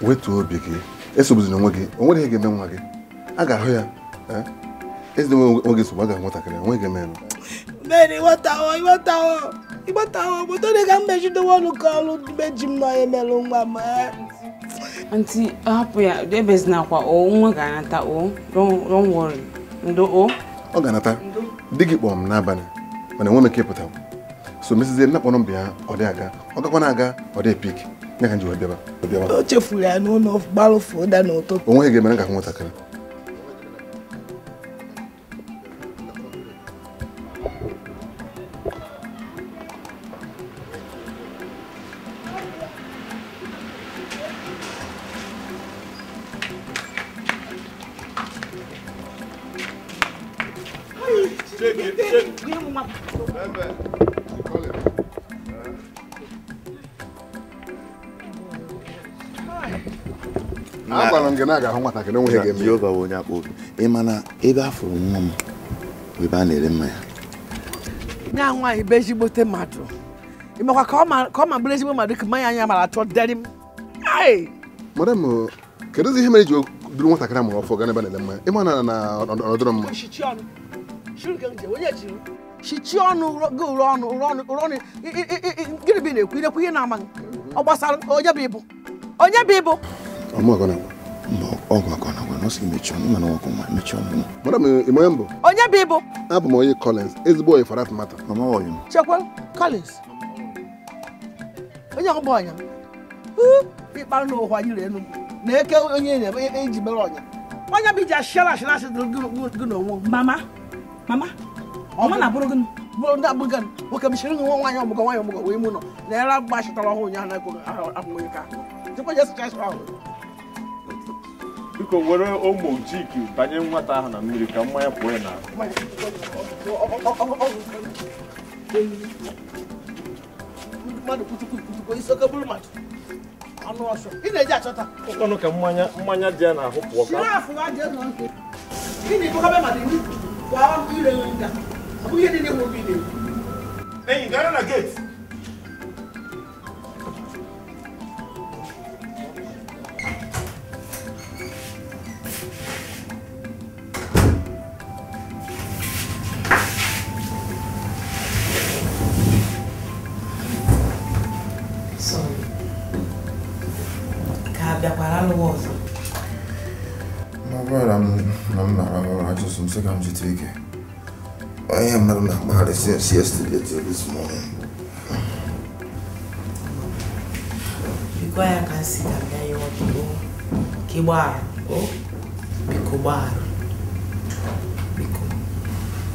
Wetuo obi gị, esogbuzina onwe gị, o nwere ihe ga-eme nwa gị. A ga-ahụ ya. Ezi onwe gị nsogbu, a ga-ahụ nwatakịrị, onwe ga-eme ya. Auntie, hapụ ya, ebezina akwa o, nwa ga-anata o, don't worry. Ndo o? Ọ ga-anata. Di gị kpọrọ m n'abalị, mana enwe m ike ịpụta. So mesizie m na-akpọrọ m bịa, ọ dị aga, ọ gakwa na-aga, ọ dị pik. Ya ka m ji wee bịaba. O chefuru ya n'ụlọ gbarụfu ụda n'ụtụtụ. O nweghị ga-emere m ga-ahụ nwatakịrị. Jehova bụ onye akpọ obi. Ị ma na ebe a fụrụ nwa m bụ ebe a na-ere mmanya. Nya nwaanyị bụ ezigbote mmadụ. Ị makwa ka ọ ma bụrụ ezigbo mmadụ ka mmanya anya mara achọ deri m. Madam, kedụzi ihe mere iji duru nwatakịrị a mụrụ ọfọ gaa n'ebe a na-ere mmanya? Ị ma na ọ dịrọ mma. Shichi ọnụ gị ụrụ ọnụ ụrụ ọnụ ụrụ ọnụ gịnị bụ ị na-ekwu ịnekwu ihe na-amaghị ọ gbasara onye bụ ịbụ onye bụ ịbụ. Ọgwụ akọ na agwa na ọ sị mechie ọnụ mana ọkụ nwa mechie ọnụ. Madam, ị ma onye mbụ? Onye bụ ịbụ? Abụ m onye Collins, ezigbo onye for that matter. Mama ọyị m. Chekwa Collins. Onye ọbụ ọnya. Ịkpara n'ụwa anyị rere Enugu na eke onye na-eji mere ọnya. Onye bụ iji ashịara ashịra asị gị n'onwe. Mama, mama, ọma na-abụrụ gị bụrụ ndị abụghị gị nwoke m siri nwa nwaanyị ọmụgwọ nwaanyị ọmụgwọ wee mụ nọ na ere agba achịtara ọhụụ ụnyaahụ na-ekwe ahụ onye ka chekwa je sịcha ahụ. Biko were ụmụ jiki banye nwata ahụ na mmiri ka mmanya pụọ ya n'ahụ. Mmadụ kwutukwutukwutukwu isi oke bụrụ mmadụ anụ ọsọ ị na-eji achọta ụkwanụ ka mmanya dị ya n'ahụ pụọ ka gịnị bụkọbe mmadụ iwu kwa ire nga ọ bụghị ihe niile nwere ike enyi gara na gate. I am not married since yesterday till this morning. Biko ya ka si ka bịa ya ọdụ ka ị gbaghara o biko gbaghara biko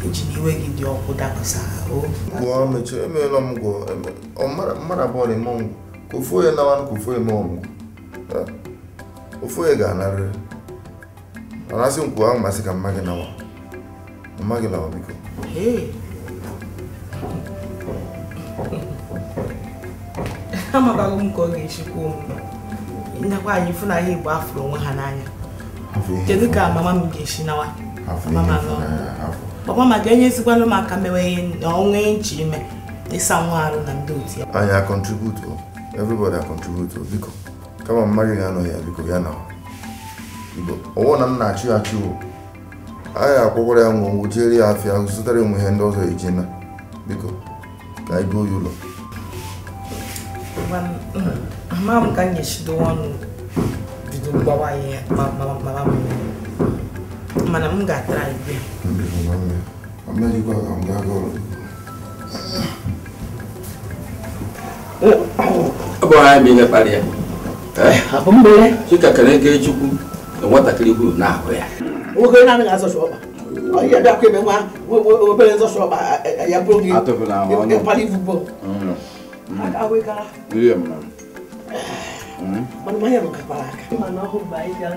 eji na iwe gị dị ọkụ dakwasara o gwụọ mechie emeela m gwụọ mmadụ abụọ na-eme ọmụgwọ ka ofu onye nawa ka ofu onye mee ọmụgwọ ofu onye ga-anarịrị anasị m kwuo ahụ masị ka mma gị nawa mma gị lawa biko. Hey. Amakago m ka ọ ga-echikwa omume ndakwa anyị fụ na ihe Igbo afụrụ onwe ha n'anya. Kedu ka mama m ga-esi nawa? Mama nọ. Papa ma ga-enyezikwanụ m aka mewe ihe na onwe nchi ime ịsa nwa arụ na ndị otu ya. Anyị a contribute o. Everybody a contribute o biko. Kama mma gị ga-anọ ya biko ya nawa. Biko ọwụ na m na-achị achị o. Anyị akwụkwọrọ ya nwa nwụchiere ya afịa zụtara ụmụ ihe ndị ọzọ eji na biko ka anyị buo ya ụlọ. Ama m ka m nyesido ọnụ bido gbawa ihe mama m mana m ga-atara igwe. Ọ bụ anyị bụ ihe kpara ya. Chika kere ego Chukwu na nwatakịrị kwuru n'ahụ ya. Nwoke na-anaghị azọcha ọkpa. Ọ ya bịakwa ebe nwa obere nzọcha ọkpa ya bụrụ gị ịkpara ivubo. Mana mmanya bụ kakwara aka. Mana ọhụ bụ anyị bịara.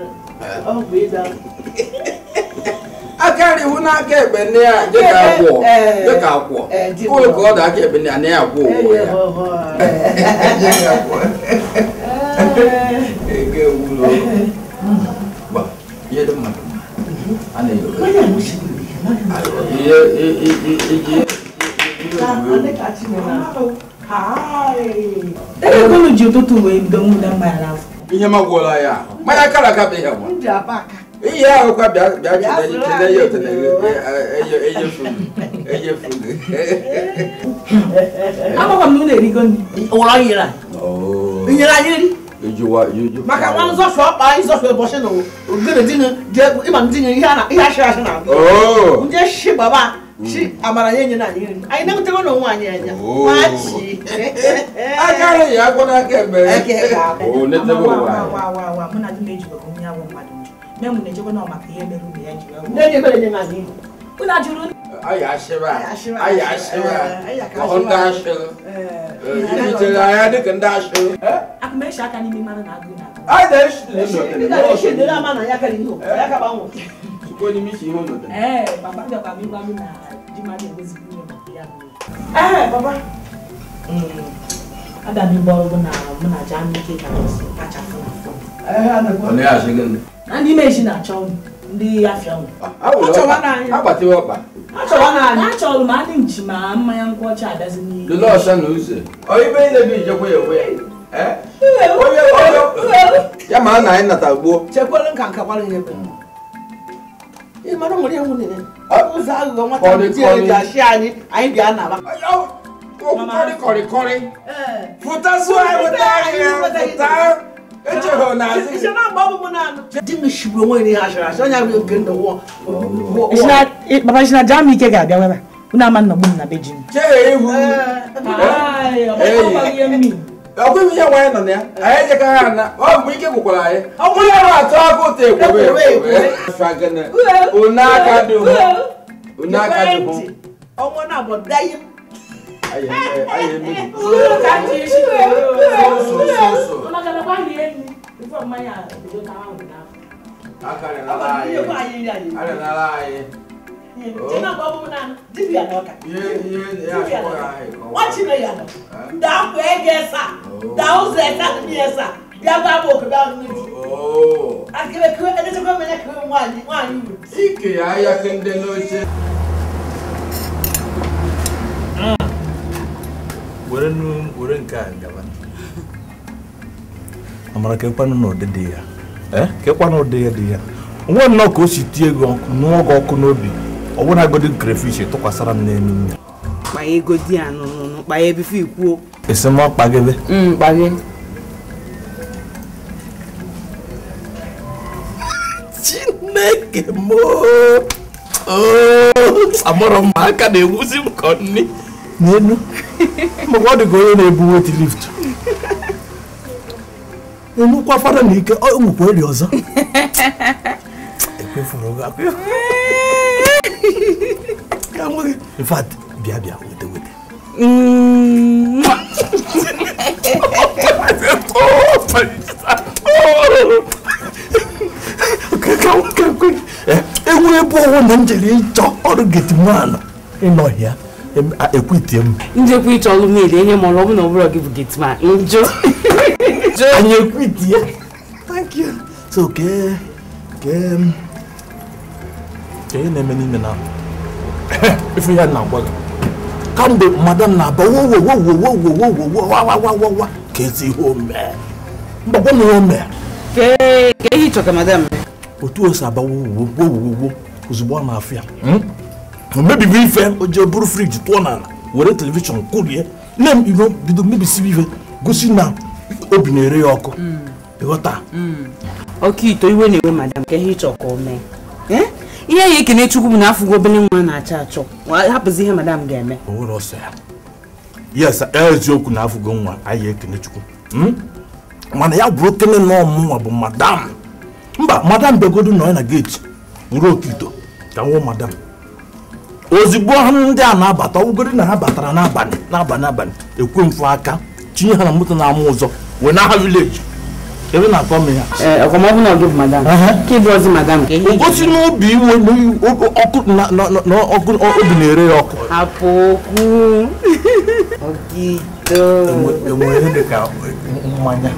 Ọhụ bụ ịbịara. Aka ihu n'aka ekpe nne ya dịka akwụọ dịka akwụọ. Ụlọ ka ọ dị aka ekpe nne ya na ya akwụọ ụgwọ ya. Ege wụlọ. Gba ihe dị mmadụ a na-eyo. Ihe iji ego ji ụtụtụ wee bido nwụda mmanya n'afọ. Ihe magwụla ya mmanya kara aka bụ ihe gwa. Ihe ahụkwa bịa bịa chile ya otene eyefu. Amakwa m na unu erigo nri. Ụra nyere nyere anyị nri. Maka nwa nzọfụ ọkpa ịzọfụ ụbọchị na ogene di ịma ndị ihe ihe ashịrị ashị na ndị shi baba shi amara ya enye na anyị nri. Anyị na-enwetara n'onwe anyị anya. Machi. Aka ya agwọ n'aka ebe. O netebe ụwa. Mụ na di m ejibekwa onye agwọ mmadụ njọ. Mem na-echekwa na ọ maka ihe mere unu ya ji wee. Ndị enyi mere nye anyị. Unu ajụrụ Anyị ashịba. Anyị ashịba. Ọ ndị ashịrị. Ichere anya dịka ndị ashịrị. Akụmeshi aka n'ime mmanụ na agụụ na-agụ. Anyị na-eshi. Ndị ama na ya karị ihe ya ka gbanwe. Chukwu onye isi ihe ụlọ. Ee, papa bịakwa m ịgwa m na di m adịghị nwunye maka ya. Ee, papa. Abịa m ịgba ọgwụ na mụ na Jamike ka kachapụ na fon. Ọ na-achị gịnị? Na ndị ime na-achọ ndị afịa ụnụ. Agbatiwa ọkpa. Achọrọ m adị nchi ma mmanya nkwụ ọcha abịazi n'ihu. Lele ọsha na uze. Ọ ibe ile bụ ijekwa ya onwe ya. Ya ma na anyị nata gboo. Chekwere nka nka gbara ihe ebe. Ị mara nwere ihe nwunye. Ụzọ aghụghọ nwata ndị eji achị anyị anyị bịa naba. Kọrị kọrị kọrị. Fụta zụọ anyị weta ahịa fụta. Di m shigburu onwe ihe ashịrị ashị onye abụghị nke ndụ nwụọ. Papa si na Jamike ga-abịa webe. Unu ama nnọgbu m na be ji m. Chee ihu. Ọ bụghị ihe nwaanyị nọ na ya. Anyị ejekaghị ana. Ọ mgbe ike gwụkwara anyị. Onye ọrụ atọ aka ụtọ ekwebe ekwebe. Unu aka dị hụ. Unu aka dị hụ. Ọnwa na-abọ dayi m. Anyị emebi. Ike ya ahịa kende n'oche. Were nke a gaba. Amara kekwanụ n'ụdị ya. Kekwanụ ụdị ya dị ya. Onwe nnọọ ka o si tie gị ọkụ nụọ gị ọkụ n'obi. Ọ bụrụ agodi crayfish tụkwasara m n'elu nri. Kpa ego di ya nụnụnụ kpa ya bifo ikwuo. Esi m ọkpagebe. Kpaghe. Chineke m amụrụ m aka na-ewuzi m ka nni n'elu. Maka ọ dị ka onye na-ebu wet lift. Enukwa fada na ike ọ nwekwa eri ọzọ. Ekwefuru gị akwa. In fact, bịa bịa wete wete. Enwere ebe ọwụ na njeli ịchọ ọrụ getiman ịnọhịa ekwitie m. Njekwa ịchọ ọrụ niile enye m ọrụ ọ bụ na ọ bụrụ gị bụ getiman njụ. Anyị ekwitie. Thank you. So ke ihe na-eme n'ime na ife ya na-agwa gị kamgbe madam na-aba wo wo wo wo wo wo wo wo wa wa wa wa wa ka ezi ihe o mee mgbakwa na ihe o mee ka ihe ịchọ ka madam mee otu o si aba wo wo wo wo wo ozugbo ọ na-afụ ya o mebibi ife o jee buru friji tụọ n'ala were telivishọn kụrie nne m iro bido mebisibe ife gosi na obi na-ere ya ọkụ Ịghọta? Okito iwe na-ewe madam ka ihe ịchọ ka o mee. Ihe ya ekene Chukwu bụ na afụgo obele nwa na-achọ achọ. Hapụzi ihe madam ga-eme. O nwere ọsọ ya. Yes, eziokwu na afụgo nwa anyị ekene Chukwu. Mana ya bụrụ okene na ọmụnwa bụ madam. Mba, madam bịagodu nọ na geeti. Nrụ Okito ka nwụọ madam. Ozugbo ndị a na-abata ọgwụgoro na ha batara n'abalị n'abalị abalị ekwe mfu aka tinye ha na moto na-ama ụzọ wee na ha vileji ebe na-akọ m ya. Ọkọmọbụ na ọgụ bụ madam. Ka ịbụ ọzi madam ka ihe. Ogosi n'obi iwe ọkụ na ọkụ obi na-ere ya ọkụ. Hapụ okwu. Okito. Enwere ihe dị ka mmanya.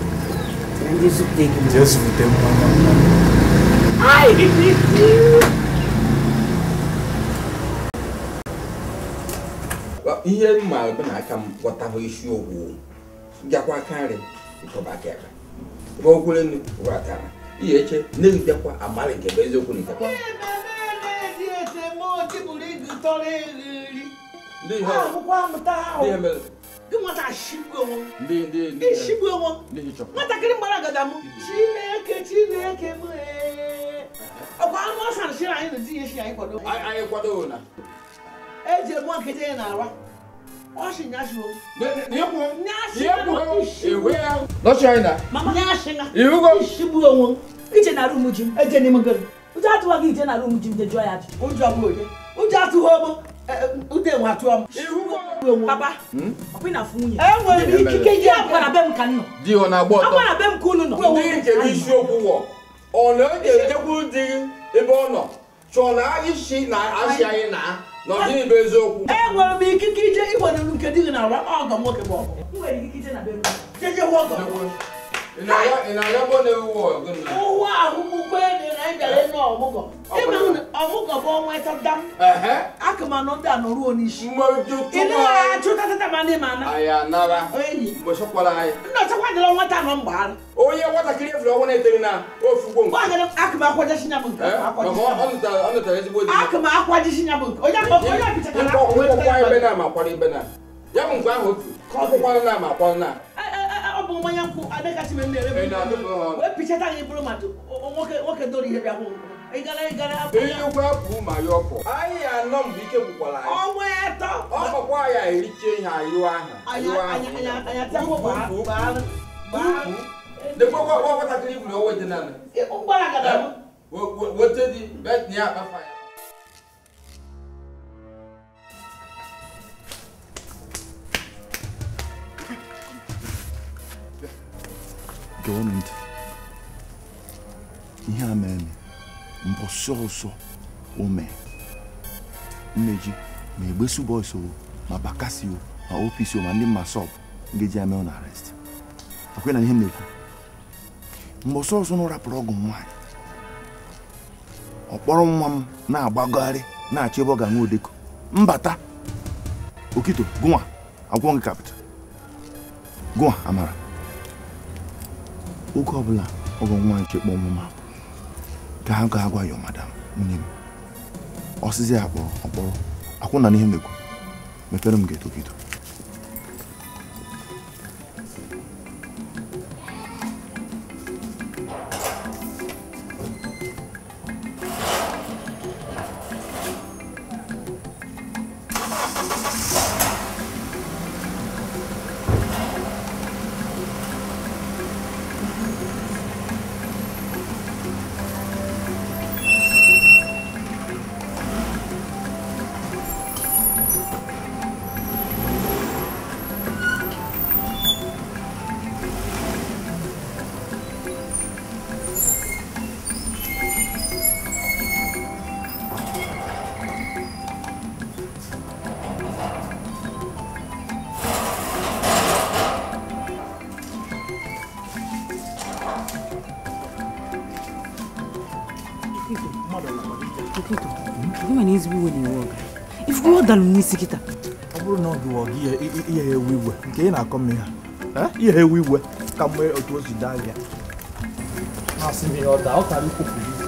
Ndị zupụta gị. Jee zupụta mmanya. Ihe mma bụ na aka m ghọtahụ isiokwu gakwa karị nkọba aka ebe ebe okwere nnu ghọtara ihe eche na-ebịakwa amalị nke bụ eziokwu nke nwatakịrị mgbara agada m Chineke Chineke m ọkwa anụ ọsa nshiri anyị na di ya shi anyị kwado anyị kwado na eji emu nkịtị na-awa ọsị nyasị o ije na rumu ji m eje n'ime gị ụjọ atụwa gị ije na rumu ji m je jụọ ya ajụ ụjọ bụ onye ụjọ atụghị m ude nwe atụọ m papa ọkwa ị na-afụ nwunye enwere m ikike ji akwa na be m ka m nọ di ọ na-agba ọtọ akwa na be m ka unu nọ ndị nke bụ isiokwu wọ ọ na-eje ejekwu di ebe ọ nọ chọọ na isi na asị anyị na na ọ dịghị bụ eziokwu enwere m ikike ije iwere nke di gị na-arụ ọgọ nwoke bụ ọgọ nwere ikike ije na be m jeje hụ ọgọ ị na-aga na-ewu ọgụ na ụwa ahụmukwe na anyị bịara ịnụ ọmụgọ ọmụgọ bụ ọnwa ịtọ dam akụmanụ ndị a nọruo n'isi ị na-achụ tatata ma ndị ma ana anyị anara enyi mgbe chọkwara anyị nna ọchakwa dịrọ nwata nọ mgbaghara onye nwatakịrị efere ọnwa na-etere na ofugbo nke akụm akwajisi ya bụ nke ọ nụtara ezigbo di akụm akwajisi ya bụ nke onye bichakara nkwụkwọ ibe na ma kwara ibe na ya bụ nke ahụ otu ọkwụkwara na ma kwara na ọ bụ mmanya nkwụ adịghachị m na-ere wee pichata gị bụrụ mmadụ nwoke doro ihe bịa hụ Enyekwa bụ ma ya ọpụ anyị anọ mgbe ike gwụkwara anyị ọnwa atọ ọ kpọkwa ya eriche ihe ayụ ahụ lekwa nwatakịrị iburu owe dị naanị wete di bịa tinye akpafa ya. Gee ntị ihe a mere mbọsị ọsọ o mee mmeji ma egbesu boys o ma bakasi o ma OPC o ma ndị mma sọb ngeji ame ọ na arrest akwe na ihe m na-ekwu mbọsị ọsọ na rapụrụ ọgụ nwaanyị ọ kpọrọ nwa m na-agbagharị na-achọ ebe ọ ga-anwe odeko mbata Okito gụnwa agwọ gị kapịta gụnwa amara oge ọbụla ọgọ nwa nke kpọọ m ma ka ha ga-agwa ya madam nwunye m ọsịsị ya kpọrọ ọkpọrọ akwụ na n'ihe mekwu mepere m geto geto. Ọ bụrụ na ọ gị ihe ewu igwe nke ị na-akọ m ihe ihe ewu igwe ka mgbe otu o si daa ya na-asị m ihe ọ daa ọ kara ikwupụ isi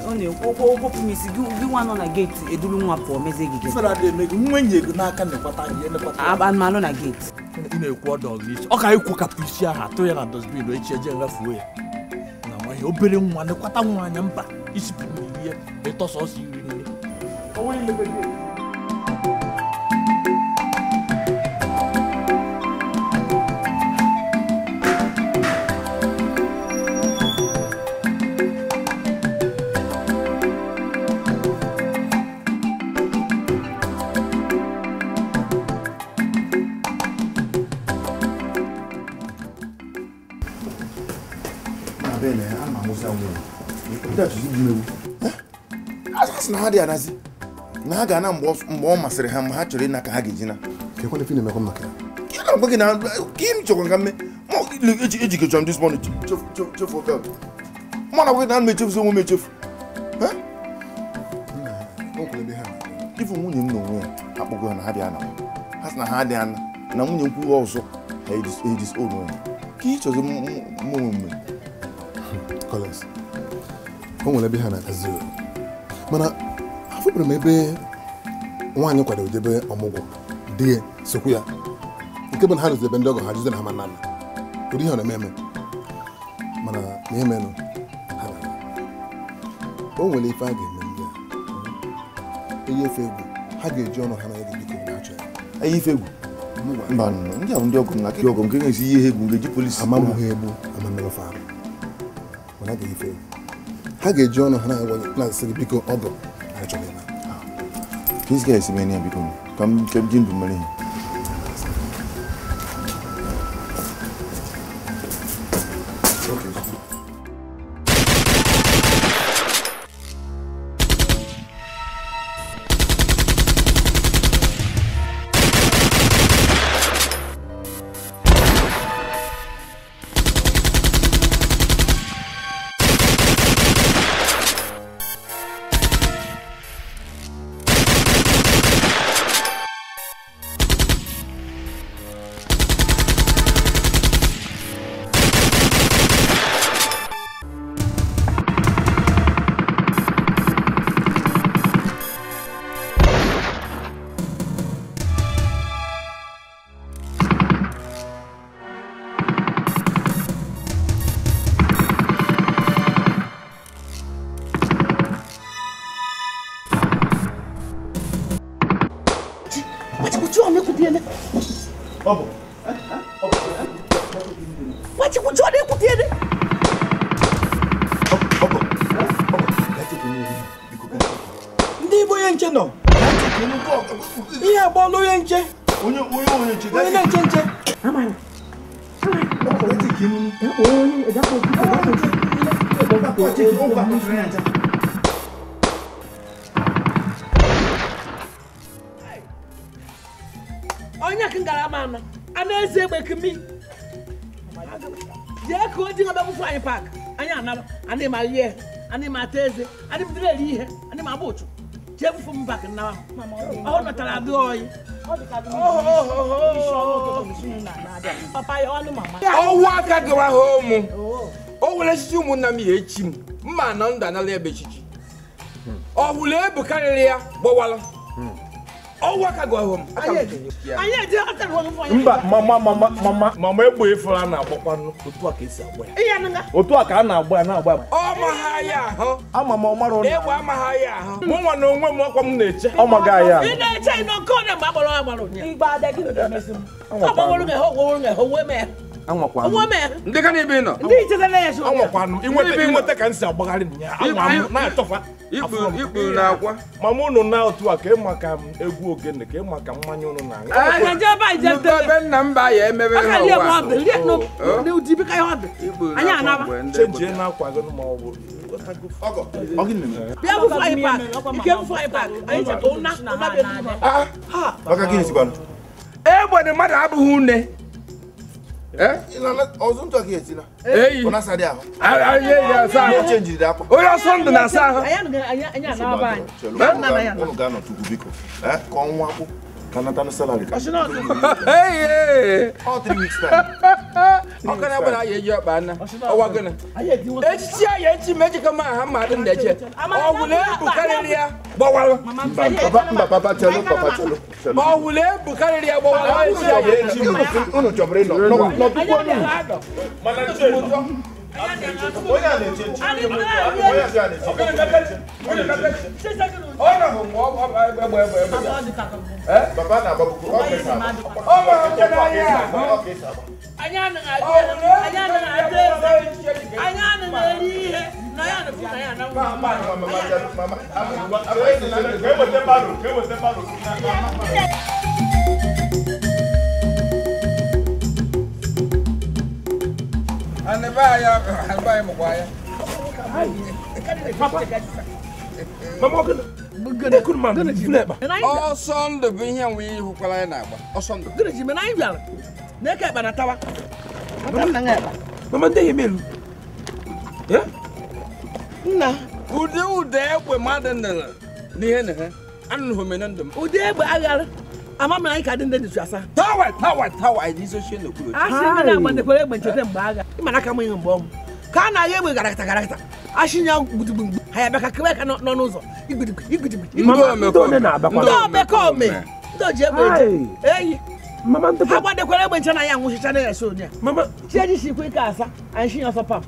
ọ na-ekwu okwu m isi gị nwa nọ na geeti eduru nwa pụọ mezie gị ifere adịghị eme gị nwa enyi ego n'aka na-ekwata ihe nekwata anụmanụ na geeti. Ị na-ekwu ọdọ gị isi. Ọ ka ikwu kapụ isi ahụ atụ ya na dustbin echi eje ngafuo ya. Na nwa obere nwa nekwata nwa anya mba isi pụrụ iri ya ịtọ sọsọ iri nne. A sị na ha dị anazi na ha ga-ana mgbe ọ masịrị ha mgbe ha chọrọ ịna ka ha ga-eji na chọkwa nka mme ejikechọ m this morning chefu belt mụ na gwa gị na m echefuzi onwe m echefu ifu nwunye m na onwe ya akpọgo ha na ha dị ana ha sị na ha dị ana na nwunye m kwuo ọzọ ha edis onwe ya ka ị chọzi mụ onwe mme Collins, o nwere ebe ha na-agazi mana afụbere m ebe nwaanyị kwadoro debe ọmụgwọ di ya sokwu ya nke bụ na ha rụzi ebe ndị ọgọ ha jide na ha ma nna ụdị ihe ọ na-eme eme mana na ihe menụ ha na o nwere ife a ga-eme ndị a eyi efe egwu ha ga-eji ọnụ ha na ego biko na achọ ya eyi ife egwu mba ndị ahụ ndị ọgọ m na ndị ọgọ m nke ga-esi ihe egwu ga-eji polisi ama m ha egbu ama mmerụfe arụ mana ga-efe egwu ha ga-eji ọnụ ha na-asị gị biko ọgọ achọrọ ịna ka isi ga-esi mee ya biko ka m ji ndụ mere ihe Onye ka ngara ama ama a na-eze egbe kemi jee ka o ji nga bịa anyị pak anyị anaba anyị ma rie anyị ma ata eze anyị bidoro eri ihe anyị ma agba ụchụ jee fufu m pak nnawa ọ natara adị oyi ọwụ aka gịwa ha ụmụ o nwere echichi ụmụnna m ya echi m mma na ndụ anala ebe echichi ọ hụrụ ebu karịrị ya gbawala ọwụ aka gịwa ha m mba mama mama mama mama egbe ifuru a na-agbakwa otu a ka esi agba ya otu a ka a na-agba ya na-agba ya ọ maha ya ahụ ama m ọmara ụlọ egbe amaha ya ahụ mụ nwa na onwe m ọkwa m na-eche ọ maga ya ahụ ị na-eche ị nọ nke onye mgbe agbara agbara ndị ka na-ebe nọ anwakwanụ inweta ka m si agbagharị ya anwa m na-atọfa ikpu na akwa mama unu na otu a ka ịma ka egwu ogene ka ịma ka mmanya unu na-aṅụ ebe nna m ba ya emebe ha ụwa chenjie na akwa gị ma ọ bụ egbe na mmadụ abụghị une onye ọsọ ndụ na-asa ahụ Ọkara gbara ya eji ọkpa ana. Ọwa gịnị? Echichi ya echi ma ejikọ ma ha mmadụ ndeche. Ọgwụ na-ebu karịrị ya gbawara. Mba papa chelo papa chelo. Ma ọgwụ na-ebu karịrị ya gbawara echi ya echi. Unu chọbụrụ ịnọ n'ọtụkwu ọnụ. Mana nche onye a na-eche nche. Onye a na-eche nche. Papa na-agbabuku Ọsọ ndụ bụ ihe nwe ihukwara anyị na-agba. Ọsọ ndụ. Gịnị ji mere anyị bịara? Na-eke ekpa na tawa. Mama ndị ya emelu. Nna. Ụdị ụda egbe mmadụ nere n'ihe na ha. Anụghị m na ndụ m. Ụdị egbe aghara. Ama m na anyị ka dị ndị ndụ asa. Tawa tawa tawa anyị izochie n'okpuru. Asị ndị na-agba egbe ncheta mgbe agha. Ị ma na aka m ihe mgbe ọmụ. Ka a na-agha egbe garakata garakata. Ashinya gbudugbugbu ha ya bịa ka kewe ka nọ n'ụzọ igbudigbu igbudigbu. Ndị omekome. Ndị oji egbe eji. Eyi. Ha gbadekwara egbe nche na ya nwụchicha na ya so onye. Chi eji sikwa ike asa anyị shinya ọsọ pam.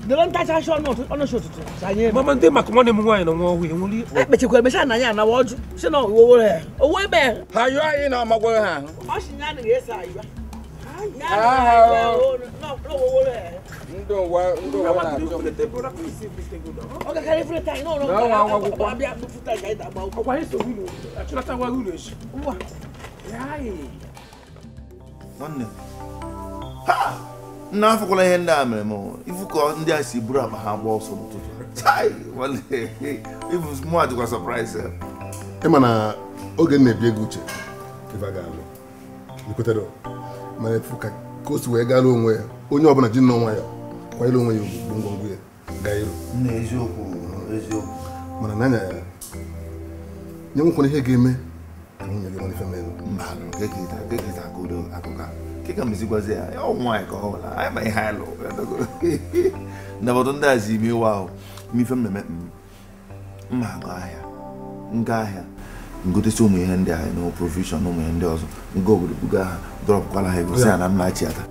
Dere ntacha achị ọnụ ụtụtụ. Mama ndị maka nwanne m nwaanyị na nwa ọhụụ enwere. Ekpechekwara emecha na ya anawa ọjụ si na owowere ya. Owo ebe. Ha yụọ anyị na ọmagworo ha ahụ. Ọ sị na anaghị ese ayụa. Ndị ụwa na-achọ. Ọ gakarị efere taa n'ụlọ abịa bufụta ka anyị agba ụkwụ. Ọkwa anyị so unu achụnatawa unu echi. Nwanne. Ha! Nna afọkwala ihe ndị a mere m. Ifu ka ndị a si buru akpa ha gba ọsọ n'ụtụtụ. Chai! Nwanne. Ifu mụ adịkwa surprise. Ị ma na oge m na-ebi ego uche ife a ga-alụ. Ikwetara mana efu ka o si wee gara onwe ya onye ọbụla ji nnọọ nwayọ kwanyere onwe ya ugwu ngwongwo ya gaa iru. Nna eziokwu eziokwu. Mana n'anya ya nye nwekwara ihe ga-eme ka nwunye gị mara ife mere. Mba kekịta akụdo akụkọ a. Keka mezigwazi ya ọ nwaanyị ka ọ hụla anyị ma ihe anyị lụ. Ndabọdụ ndị a zi ime ịwa ahụ ife mmemme mma aga ahịa nga ahịa ngotesi ụmụ ihe ndị ahụ na provision ụmụ ihe ndị ọzọ nga obodo buga ha dọrọpụkwala ha ego si ya na nna achị ata.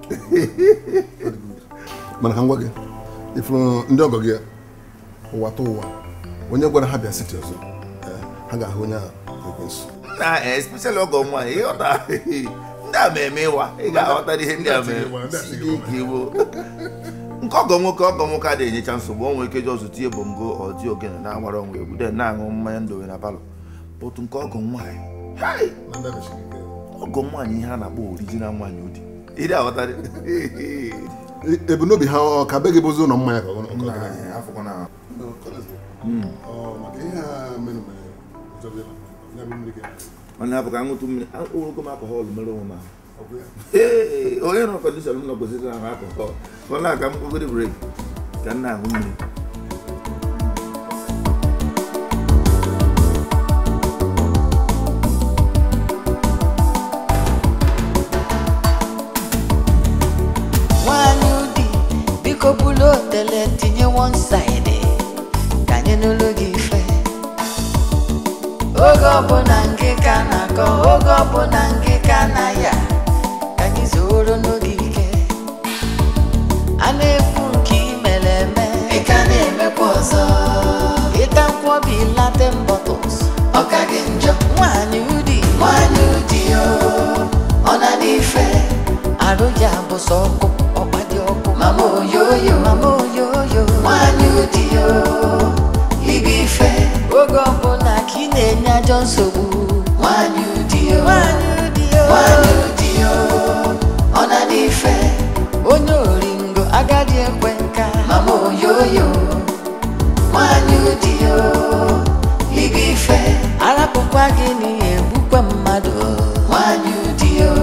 Mana ka m gwa gị ifuru ndị ọgọ gị ụwa tụ ụwa onye gwara ha bịa siti ọzọ ha ga-ahụ onye ahụ ekwensu. Na especially ọgọ nwaanyị ịghọta ndị a ma-eme ịwa ị ga-aghọta ihe ndị a mere nke ọgọ nwoke adịghị enyecha nsogbu o nwere ike ji ọzọ tinye bongo ọ dị ogene na-agbara onwe egwu de na-aṅụ mmanya ndowe na palọ otu nke ọgọ nwaanyị ọgọ nwaanyị ihe a na-akpọ original nwaanyị ụdị ịdị aghọtarị ebumnobi ha ọ ka be gị bụzi ụlọ mmanya ka ọ ọ na-abụ ka aṅụtụ mmiri ogologo m akọhọl mere onwe m ahụ. Onye nọ kọndishọn m nọ kwesịrị na akọhọl ọ na-aka m kpogoro brek ka m na-aṅụ mmiri. Otele tinye one side ka anyị n'ụlọ gị ife oge ọbụla nke ka na-akọ oge ọbụla nke ka na-aya ka anyị zoro n'oge ike a na-ekwu nke i mere eme ị ka na-emekwa ọzọ ịta nkwọbi latin bottles ọ ka gị njọ nwaanyị ụdị o ọ na n'ife arụ ya bụ sọ ọkụ. Mama oyoyo, mama oyoyo, nwanyị ụdị o, ibe ife, oge ọbụla ka ị na-enye ajọ nsogbu. Nwanyị ụdị o, nwanyị ụdị o, ọ na n'ife, onye oringo agadi ekwe nka. Mama oyoyo, nwanyị ụdị o, ibe ife, arapụkwa gị n'ihe egbukwa mmadụ. Nwanyị ụdị o,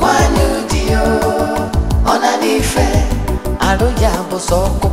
nwanyị ụdị o. Ọ na n'ife arụ ya bụ sọ ọkụ.